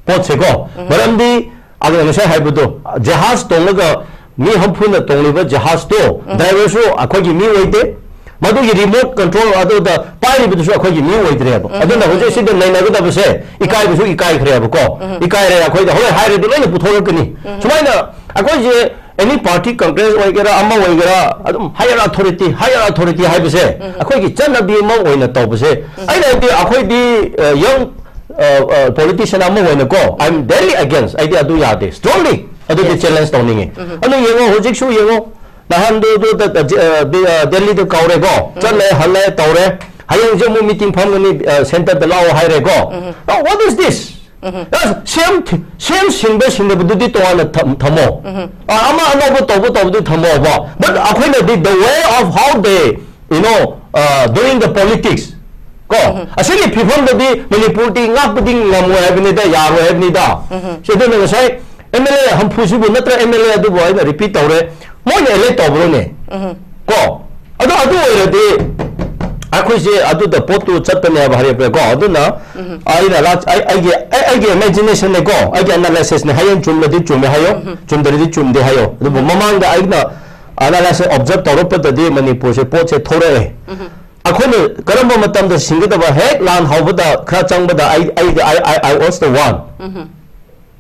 ꯄꯣꯠꯁꯦꯀꯣ꯫ ꯃꯔꯝꯗꯤ ꯑꯩꯅ ꯉꯁꯥꯏ ꯍꯥꯏꯕꯗꯣ, ꯖꯍꯥꯖ ꯇꯣꯡꯂꯒ ꯃꯤ ꯍꯝꯐꯨꯅ ꯇꯣꯡꯂꯤꯕ ꯖꯍꯥꯖꯇꯣ, driverꯁꯨ ꯑꯩꯈꯣꯏꯒꯤ ꯃꯤ ꯑꯣꯏꯗꯦ, ꯃꯗꯨꯒꯤ remote control ꯑꯗꯨꯗ ꯄꯥꯏꯔꯤꯕꯗꯨꯁꯨ ꯑꯩꯈꯣꯏꯒꯤ ꯃꯤ ꯑꯣꯏꯗ꯭ꯔꯦꯕ꯫ ꯑꯗꯨꯅ ꯍꯧꯖꯤꯛ ꯁꯤꯗ ꯅꯩꯅꯒꯗꯕꯁꯦ ꯏꯀꯥꯏꯕꯁꯨ ꯏꯀꯥꯏꯈ꯭ꯔꯦꯕꯀꯣ꯫ ꯏꯀꯥꯏꯔꯦ, ꯑꯩꯈꯣꯏꯗ ꯍꯣꯔꯦꯟ ꯍꯥꯏꯔꯗꯤ ꯂꯣꯏꯅ ꯄꯨꯊꯣꯔꯛꯀꯅꯤ꯫ ꯁꯨꯃꯥꯏꯅ ꯑꯩꯈꯣꯏꯁꯦ any party, Congress ꯑꯣꯏꯒꯦꯔꯥ, ꯑꯃ ꯑꯣꯏꯒꯦꯔꯥ, ꯑꯗꯨꯝ higher authority, higher authority ꯍꯥꯏꯕꯁꯦ ꯑꯩꯈꯣꯏꯒꯤ ꯆꯠꯅꯕꯤ ꯑꯃ ꯑꯣꯏꯅ ꯇꯧꯕꯁꯦ, ꯑꯩꯅ ꯍꯥꯏꯕꯗꯤ ꯑꯩꯈꯣꯏꯗꯤ, ꯑ, young, ꯑ, ꯑ, politician ꯑꯃ ꯑꯣꯏꯅꯀꯣ, I am deadly against, ꯑꯩꯗꯤ ꯑꯗꯨ ꯌꯥꯗꯦ, strongly ꯑꯗꯨꯗꯤ challenge ꯇꯧꯅꯤꯡꯉꯤ꯫ ꯑꯗꯨ ꯌꯦꯡꯉꯣ, ꯍꯧꯖꯤꯛꯁꯨ ꯌꯦꯡꯉꯣ, ꯅꯍꯥꯟꯗꯨ ꯑꯗꯨꯗ, ꯑ, ꯗꯦꯜꯂꯤꯗ ꯀꯧꯔꯦꯀꯣ, ꯆꯠꯂꯦ, ꯍꯜꯂꯦ, ꯇꯧꯔꯦ, ꯍꯌꯦꯡꯁꯦ ꯑꯃꯨꯛ meeting ꯐꯝꯒꯅꯤ, ꯑ, centreꯗ ꯂꯥꯛꯑꯣ ꯍꯥꯏꯔꯦꯀꯣ꯫ Now, what is this? ꯁꯦꯝ ꯁꯦꯝ ꯁꯤꯟꯕ ꯁꯤꯟꯗꯕꯗꯨꯗꯤ ꯇꯣꯉꯥꯟꯅ ꯊꯝ-, ꯊꯝꯃꯣ꯫ ꯑ, ꯑꯃ ꯑꯅꯧꯕ ꯇꯧꯕ ꯇꯧꯕꯗꯨ ꯊꯝꯃꯣꯕ꯫ But ꯑꯩꯈꯣꯏꯅꯗꯤ the way of how they, you know, uh, doing the politics ꯀꯣ, ꯑꯁꯤꯒꯤ ꯐꯤꯕꯝꯗꯗꯤ ꯃꯅꯤꯄꯨꯔꯗꯤ ꯉꯥꯛꯄꯗꯤ ꯉꯝꯃꯣꯏ ꯍꯥꯏꯕꯅꯤꯗ, ꯌꯥꯔꯣꯏ ꯍꯥꯏꯕꯅꯤꯗ꯫ ꯁꯤ ꯑꯗꯨꯅ ꯉꯁꯥꯏ MLA ꯍꯝꯐꯨꯁꯤꯕꯨ ꯅꯠꯇ꯭ꯔ MLA ꯑꯗꯨꯕꯨ ꯑꯩꯅ repeat ꯇꯧꯔꯦ, ꯃꯣꯏꯅ elect ꯇꯧꯕ꯭ꯔꯣꯅꯦ? ꯀꯣ? ꯑꯗꯣ ꯑꯗꯨ ꯑꯣꯏꯔꯗꯤ ꯑꯩꯈꯣꯏꯁꯦ ꯑꯗꯨꯗ ꯄꯣꯠꯇꯨ ꯆꯠꯄꯅꯦꯕ ꯍꯥꯏꯔꯛꯄ ꯀꯣ꯫ ꯑꯗꯨꯅ ꯑꯩꯅ ꯂꯥ-, ꯑꯩ-, ꯑꯩꯒꯤ, ꯑꯩ-, ꯑꯩꯒꯤ imagination ꯅꯦꯀꯣ, ꯑꯩꯒꯤ analysis ꯅꯦ, ꯍꯌꯦꯡ ꯆꯨꯝꯂꯗꯤ ꯆꯨꯝꯃꯦ ꯍꯥꯏꯌꯣ, ꯆꯨꯝꯗ꯭ꯔꯗꯤ ꯆꯨꯝꯗꯦ ꯍꯥꯏꯌꯣ꯫ ꯑꯗꯨꯕꯨ ꯃꯃꯥꯡꯗ ꯑꯩꯅ analysis observe ꯇꯧꯔꯛꯄꯗꯗꯤ ꯃꯅꯤꯄꯨꯔꯁꯦ ꯄꯣꯠꯁꯦ ꯊꯣꯔꯛꯑꯦ꯫ ꯑꯩꯈꯣꯏꯅ ꯀꯔꯝꯕ ꯃꯇꯝꯗ ꯁꯤꯟꯒꯗꯕ, ꯍꯦꯛ ꯂꯥꯟ ꯍꯧꯕꯗ ꯈꯔ ꯆꯪꯕꯗ ꯑꯩ, ꯑꯩ, I, I, I was the one꯫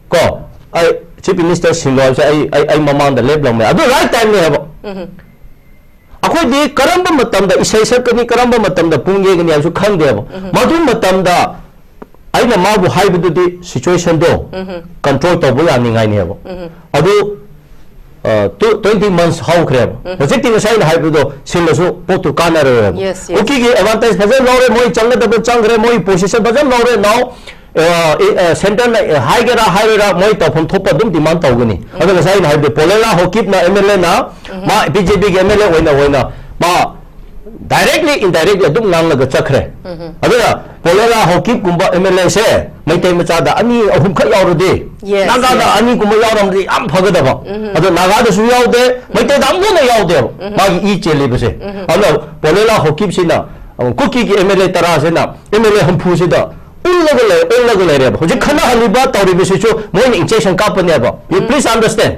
ꯀꯣ, ꯑꯩ Chief Minister ꯁꯤꯜꯂꯣ ꯍꯥꯏꯕꯁꯦ ꯑꯩ, ꯑꯩ, ꯑꯩ ꯃꯃꯥꯡꯗ ꯂꯦꯞꯂꯝꯃꯦ꯫ ꯑꯗꯨ right time ꯅꯦ ꯍꯥꯏꯕ꯫ ꯑꯩꯈꯣꯏꯗꯤ ꯀꯔꯝꯕ ꯃꯇꯝꯗ ꯏꯁꯩ ꯁꯛꯀꯅꯤ, ꯀꯔꯝꯕ ꯃꯇꯝꯗ ꯄꯨꯡ ꯌꯩꯒꯅꯤ ꯍꯥꯏꯕꯁꯨ ꯈꯪꯗꯦꯕ꯫ ꯃꯗꯨ ꯃꯇꯝꯗ ꯑꯩꯅ ꯃꯥꯕꯨ ꯍꯥꯏꯕꯗꯨꯗꯤ situation ꯗꯣ control ꯇꯧꯕ ꯌꯥꯅꯤꯡꯉꯥꯏꯅꯦꯕ꯫ ꯑꯗꯨ, ꯑ, ꯇꯨ-, twenty months ꯍꯧꯈ꯭ꯔꯦꯕ꯫ ꯍꯧꯖꯤꯛꯇꯤ ꯉꯁꯥꯏ ꯑꯩꯅ ꯍꯥꯏꯕꯗꯣ ꯁꯤꯜꯂꯁꯨ ꯄꯣꯠꯇꯨ ꯀꯥꯟꯅꯔꯣꯏꯕ꯫ Yes, yes. ꯀꯨꯀꯤꯒꯤ advantage ꯐꯖꯅ ꯂꯧꯔꯦ, ꯃꯣꯏ ꯆꯪꯒꯗꯕ ꯆꯪꯈ꯭ꯔꯦ, ꯃꯣꯏ position ꯐꯖꯅ ꯂꯧꯔꯦ꯫ Now, ꯑ, ꯑ, centre ꯅ ꯍꯥꯏꯒꯦꯔꯥ ꯍꯥꯏꯔꯣꯏꯔꯥ, ꯃꯣꯏ ꯇꯧꯐꯝ ꯊꯣꯛꯄ ꯑꯗꯨꯝ demand ꯇꯧꯒꯅꯤ꯫ ꯑꯗꯣ ꯉꯁꯥꯏ ꯑꯩꯅ ꯍꯥꯏꯕꯗꯣ, ꯄꯣꯂꯦꯂꯥ ꯍꯣꯀꯤꯞꯅ MLA ꯅ, ꯃꯥ BJP ꯒꯤ MLA ꯑꯣꯏꯅ, ꯑꯣꯏꯅ ꯃꯥ Directly, indirectly ꯑꯗꯨꯝ ꯉꯥꯡꯂꯒ ꯆꯠꯈ꯭ꯔꯦ꯫ ꯑꯗꯨꯅ ꯄꯣꯂꯦꯂꯥ ꯍꯧꯀꯤꯞꯀꯨꯝꯕ M L A ꯁꯦ ꯃꯩꯇꯩ ꯃꯆꯥꯗ ꯑꯅꯤ ꯑꯍꯨꯝꯈꯛ ꯌꯥꯎꯔꯗꯤ, Yes, ꯅꯥꯒꯥꯗ yes. ꯑꯅꯤꯒꯨꯝꯕ ꯌꯥꯎꯔꯝꯗꯤ ꯌꯥꯝ ꯐꯒꯗꯕ꯫ ꯑꯗꯣ ꯅꯥꯒꯥꯗꯁꯨ ꯌꯥꯎꯗꯦ, ꯃꯩꯇꯩꯗ ꯑꯃꯨꯛ ꯍꯟꯅ ꯌꯥꯎꯗꯦꯕ ꯃꯥꯒꯤ ꯏ ꯆꯦꯜꯂꯤꯕꯁꯦ꯫ ꯑꯗꯨꯅ ꯄꯣꯂꯦꯂꯥ ꯍꯧꯀꯤꯞꯁꯤꯅ, ꯑ, ꯀꯨꯀꯤꯒꯤ M L A ꯇꯔꯥꯁꯤꯅ M L A ꯍꯨꯝꯐꯨꯁꯤꯗ ꯎꯜꯂꯒ ꯂꯩ, ꯎꯜꯂꯒ ꯂꯩꯔꯦꯕ꯫ ꯍꯧꯖꯤꯛ ꯈꯠꯅꯍꯜꯂꯤꯕ ꯇꯧꯔꯤꯕꯁꯤꯁꯨ ꯃꯣꯏꯅ injection ꯀꯥꯞꯄꯅꯦꯕ꯫ You please understand.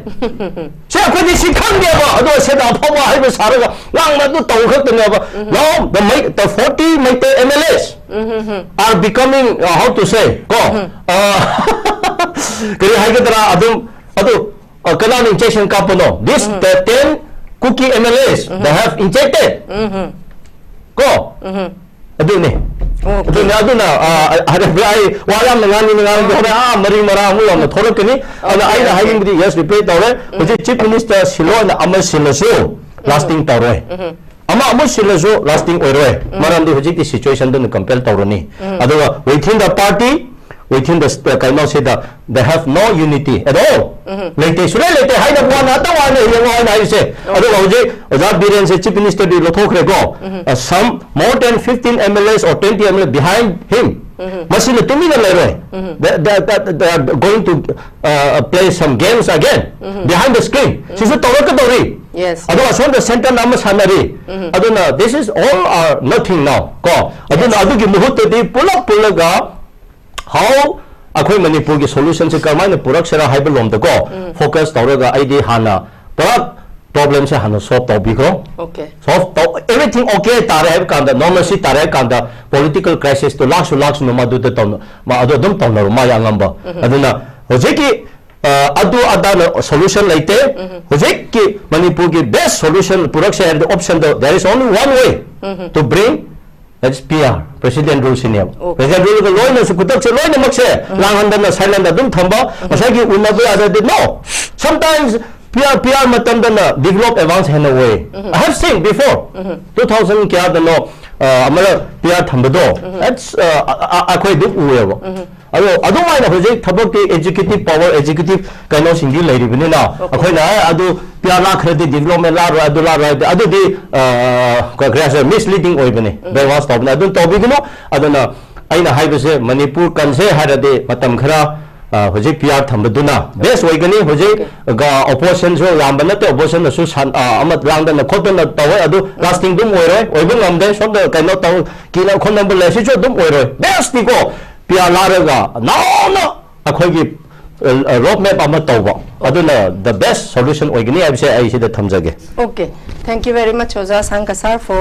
ꯁꯦ, ꯑꯩꯈꯣꯏꯗꯤ ꯁꯤ ꯈꯪꯗꯦꯕ꯫ ꯑꯗꯣ ꯁꯤꯗ ꯑꯐꯕ ꯍꯥꯏꯕ ꯁꯥꯔꯒ ꯉꯥꯡꯅ ꯑꯗꯨ ꯇꯧ ꯈꯛꯇꯅꯦꯕ꯫ Now the Mai-, the forty Meitei M L As are becoming, uh, how to say, ꯀꯣ, uh, ꯀꯔꯤ ꯍꯥꯏꯒꯗ꯭ꯔꯥ, ꯑꯗꯨꯝ ꯑꯗꯨ, uh, ꯀꯅꯥꯅ injection ꯀꯥꯞꯄꯅꯣ? This the ten Kuki M L As they have injected. ꯀꯣ? ꯑꯗꯨꯅꯤ꯫ ꯑꯗꯨꯅ, ꯑꯗꯨꯅ, ꯑ, ꯍꯥꯏꯔꯤꯕ ꯑꯩ ꯋꯥ ꯌꯥꯝꯅ ꯉꯥꯡꯅꯤꯡ ꯉꯥꯡꯅꯤꯡ ꯍꯣꯔꯦꯟ, ꯑꯥ, ꯃꯔꯤ ꯃꯔꯥ ꯑꯃꯨꯛ ꯌꯥꯝꯅ ꯊꯣꯛꯂꯛꯀꯅꯤ꯫ ꯑꯗꯨꯅ ꯑꯩꯅ ꯍꯥꯏꯅꯤꯡꯕꯗꯤ, yes, repeat ꯇꯧꯔꯦ꯫ ꯍꯧꯖꯤꯛ Chief Minister ꯁꯤꯜꯂꯣꯅ ꯑꯃ ꯁꯤꯜꯂꯁꯨ lasting ꯇꯧꯔꯣꯏ꯫ ꯑꯃ ꯑꯃꯨꯛ ꯁꯤꯜꯂꯁꯨ lasting ꯑꯣꯏꯔꯣꯏ꯫ ꯃꯔꯝꯗꯤ ꯍꯧꯖꯤꯛꯇꯤ situationꯗꯨꯅ compel ꯇꯧꯔꯅꯤ꯫ ꯑꯗꯨꯒ within the party, within the st-, ꯀꯩꯅꯣꯁꯤꯗ, they have no unity at all. ꯂꯩꯇꯦ, ꯁꯨꯡꯂꯩ ꯂꯩꯇꯦ ꯍꯥꯏꯅ ꯋꯥꯅ ꯑꯇ ꯋꯥꯅ ꯌꯦꯡꯉꯣ ꯍꯥꯏꯅ ꯍꯥꯏꯔꯤꯁꯦ꯫ ꯑꯗꯨꯒ ꯍꯧꯖꯤꯛ ꯑꯣꯖꯥ ꯕꯤꯔꯦꯟꯁꯦ Chief Ministerꯗꯤ ꯂꯧꯊꯣꯛꯈ꯭ꯔꯦꯀꯣ꯫ Uh, some more than fifteen M L As or twenty M L A behind him. ꯃꯁꯤꯅ ꯇꯨꯃꯤꯟꯅ ꯂꯩꯔꯣꯏ꯫ They, they, they, they are going to, uh, play some games again behind the screen. ꯁꯤꯁꯨ ꯇꯧꯔꯛꯀꯗꯧꯔꯤ꯫ Yes. ꯑꯗꯣ ꯑꯁꯣꯝꯗ centreꯅ ꯑꯃ ꯁꯥꯟꯅꯔꯤ꯫ ꯑꯗꯨꯅ this is all or nothing now, ꯀꯣ꯫ ꯑꯗꯨꯅ ꯑꯗꯨꯒꯤ ꯃꯍꯨꯠꯇꯗꯤ ꯄꯨꯂꯞ ꯄꯨꯜꯂꯒ how ꯑꯩꯈꯣꯏ ꯃꯅꯤꯄꯨꯔꯒꯤ solutionꯁꯦ ꯀꯔꯝꯍꯥꯏꯅ ꯄꯨꯔꯛꯁꯤꯔꯥ ꯍꯥꯏꯕ ꯂꯣꯝꯗꯀꯣ focus ꯇꯧꯔꯒ ꯑꯩꯗꯤ ꯍꯥꯟꯅ ꯄꯨꯔꯥ problemꯁꯦ ꯍꯥꯟꯅ solve ꯇꯧꯕꯤꯈ꯭ꯔꯣ꯫ Okay. Solve ꯇꯧ, everything okay ꯇꯥꯔꯦ ꯍꯥꯏꯕ ꯀꯥꯟꯗ, normalcy ꯇꯥꯔꯦ ꯍꯥꯏꯕ ꯀꯥꯟꯗ, political crisisꯇꯣ ꯂꯥꯛꯁꯨ ꯂꯥꯛꯁꯨꯅ ꯃꯗꯨꯗ ꯇꯧꯅ, ꯃꯥ ꯑꯗꯨ ꯑꯗꯨꯝ ꯇꯧꯅꯔꯣ, ꯃꯥꯒꯤ ꯑꯉꯝꯕ꯫ ꯑꯗꯨꯅ ꯍꯧꯖꯤꯛꯀꯤ, ꯑ, ꯑꯗꯨ ꯑꯗꯥꯅ solution ꯂꯩꯇꯦ꯫ ꯍꯧꯖꯤꯛꯀꯤ ꯃꯅꯤꯄꯨꯔꯒꯤ best solution ꯄꯨꯔꯛꯁꯦ ꯍꯥꯏꯔꯗꯤ optionꯗꯣ, there is only one way to bring, that's P R, President Ruleꯁꯤꯅꯦꯕ꯫ Okay. President Ruleꯒ ꯂꯣꯏꯅꯁꯨ ꯈꯨꯗꯛꯁꯦ ꯂꯣꯏꯅꯃꯛꯁꯦ ꯂꯥꯡꯍꯟꯗꯅ silent ꯑꯗꯨꯝ ꯊꯝꯕ, ꯉꯁꯥꯏꯒꯤ ꯎꯅꯕ ꯌꯥꯗ꯭ꯔꯗꯤ, no. Sometimes P R, P R ꯃꯇꯝꯗꯅ develop advance ꯍꯦꯟꯅ ꯑꯣꯏ꯫ I have seen before. Two thousand ꯀꯌꯥꯗꯅꯣ, ꯑ, ꯑꯃꯔꯛ P R ꯊꯝꯕꯗꯣ, that's, ꯑ, ꯑ, ꯑ, ꯑꯩꯈꯣꯏ ꯑꯗꯨꯝ ꯎꯑꯦꯕ꯫ ꯑꯗꯣ ꯑꯗꯨꯃꯥꯏꯅ ꯍꯧꯖꯤꯛ ꯊꯕꯛꯀꯤ executive power, executive ꯀꯩꯅꯣꯁꯤꯡꯗꯤ ꯂꯩꯔꯤꯕꯅꯤꯅ, ꯑꯩꯈꯣꯏꯅ, "ꯑꯦ, ꯑꯗꯨ ꯄꯤ ꯑꯥꯔ ꯂꯥꯛꯈ꯭ꯔꯗꯤ development ꯂꯥꯛꯑꯔꯣꯏ, ꯑꯗꯨ ꯂꯥꯛꯑꯔꯣꯏ" ꯍꯥꯏꯗꯤ, ꯑꯗꯨꯗꯤ, ꯑ, ꯀ-, ꯀꯔꯤ ꯍꯥꯏꯁꯤꯔ, misleading ꯑꯣꯏꯕꯅꯤ, brainwash ꯇꯧꯕꯅꯤ꯫ ꯑꯗꯨ ꯇꯧꯕꯤꯒꯅꯨ꯫ ꯑꯗꯨꯅ ꯑꯩꯅ ꯍꯥꯏꯕꯁꯦ, ꯃꯅꯤꯄꯨꯔ ꯀꯟꯁꯦ ꯍꯥꯏꯔꯗꯤ ꯃꯇꯝ ꯈꯔ, ꯑ, ꯍꯧꯖꯤꯛ ꯄꯤ ꯑꯥꯔ ꯊꯝꯕꯗꯨꯅ best ꯑꯣꯏꯒꯅꯤ꯫ ꯍꯧꯖꯤꯛ oppositionꯁꯨ ꯌꯥꯝꯕ ꯅꯠꯇꯦ, oppositionꯅꯁꯨ ꯁꯥꯟ-, ꯑ, ꯑꯃ ꯂꯥꯡꯗꯅ ꯈꯣꯠꯇꯅ ꯇꯧꯋꯦ, ꯑꯗꯨ lasting ꯑꯗꯨꯝ ꯑꯣꯏꯔꯣꯏ, ꯑꯣꯏꯕ ꯉꯝꯗꯦ꯫ ꯁꯣꯝꯗ ꯀꯩꯅꯣ ꯇꯧ, ꯀꯤꯅ ꯈꯣꯠꯅꯕ ꯂꯩ, ꯁꯤꯁꯨ ꯑꯗꯨꯝ ꯑꯣꯏꯔꯣꯏ꯫ Bestꯅꯤꯀꯣ, ꯄꯤ ꯑꯥꯔ ꯂꯥꯛꯑꯒ ꯅꯧꯅ ꯑꯩꯈꯣꯏꯒꯤ, ꯑ, road map ꯑꯃ ꯇꯧꯕ, ꯑꯗꯨꯅ the best solution ꯑꯣꯏꯒꯅꯤ ꯍꯥꯏꯕꯁꯦ ꯑꯩ ꯁꯤꯗ ꯊꯝꯖꯒꯦ꯫ Okay, thank you very much, ꯑꯣꯖꯥ ꯁꯥꯡꯀ sir, for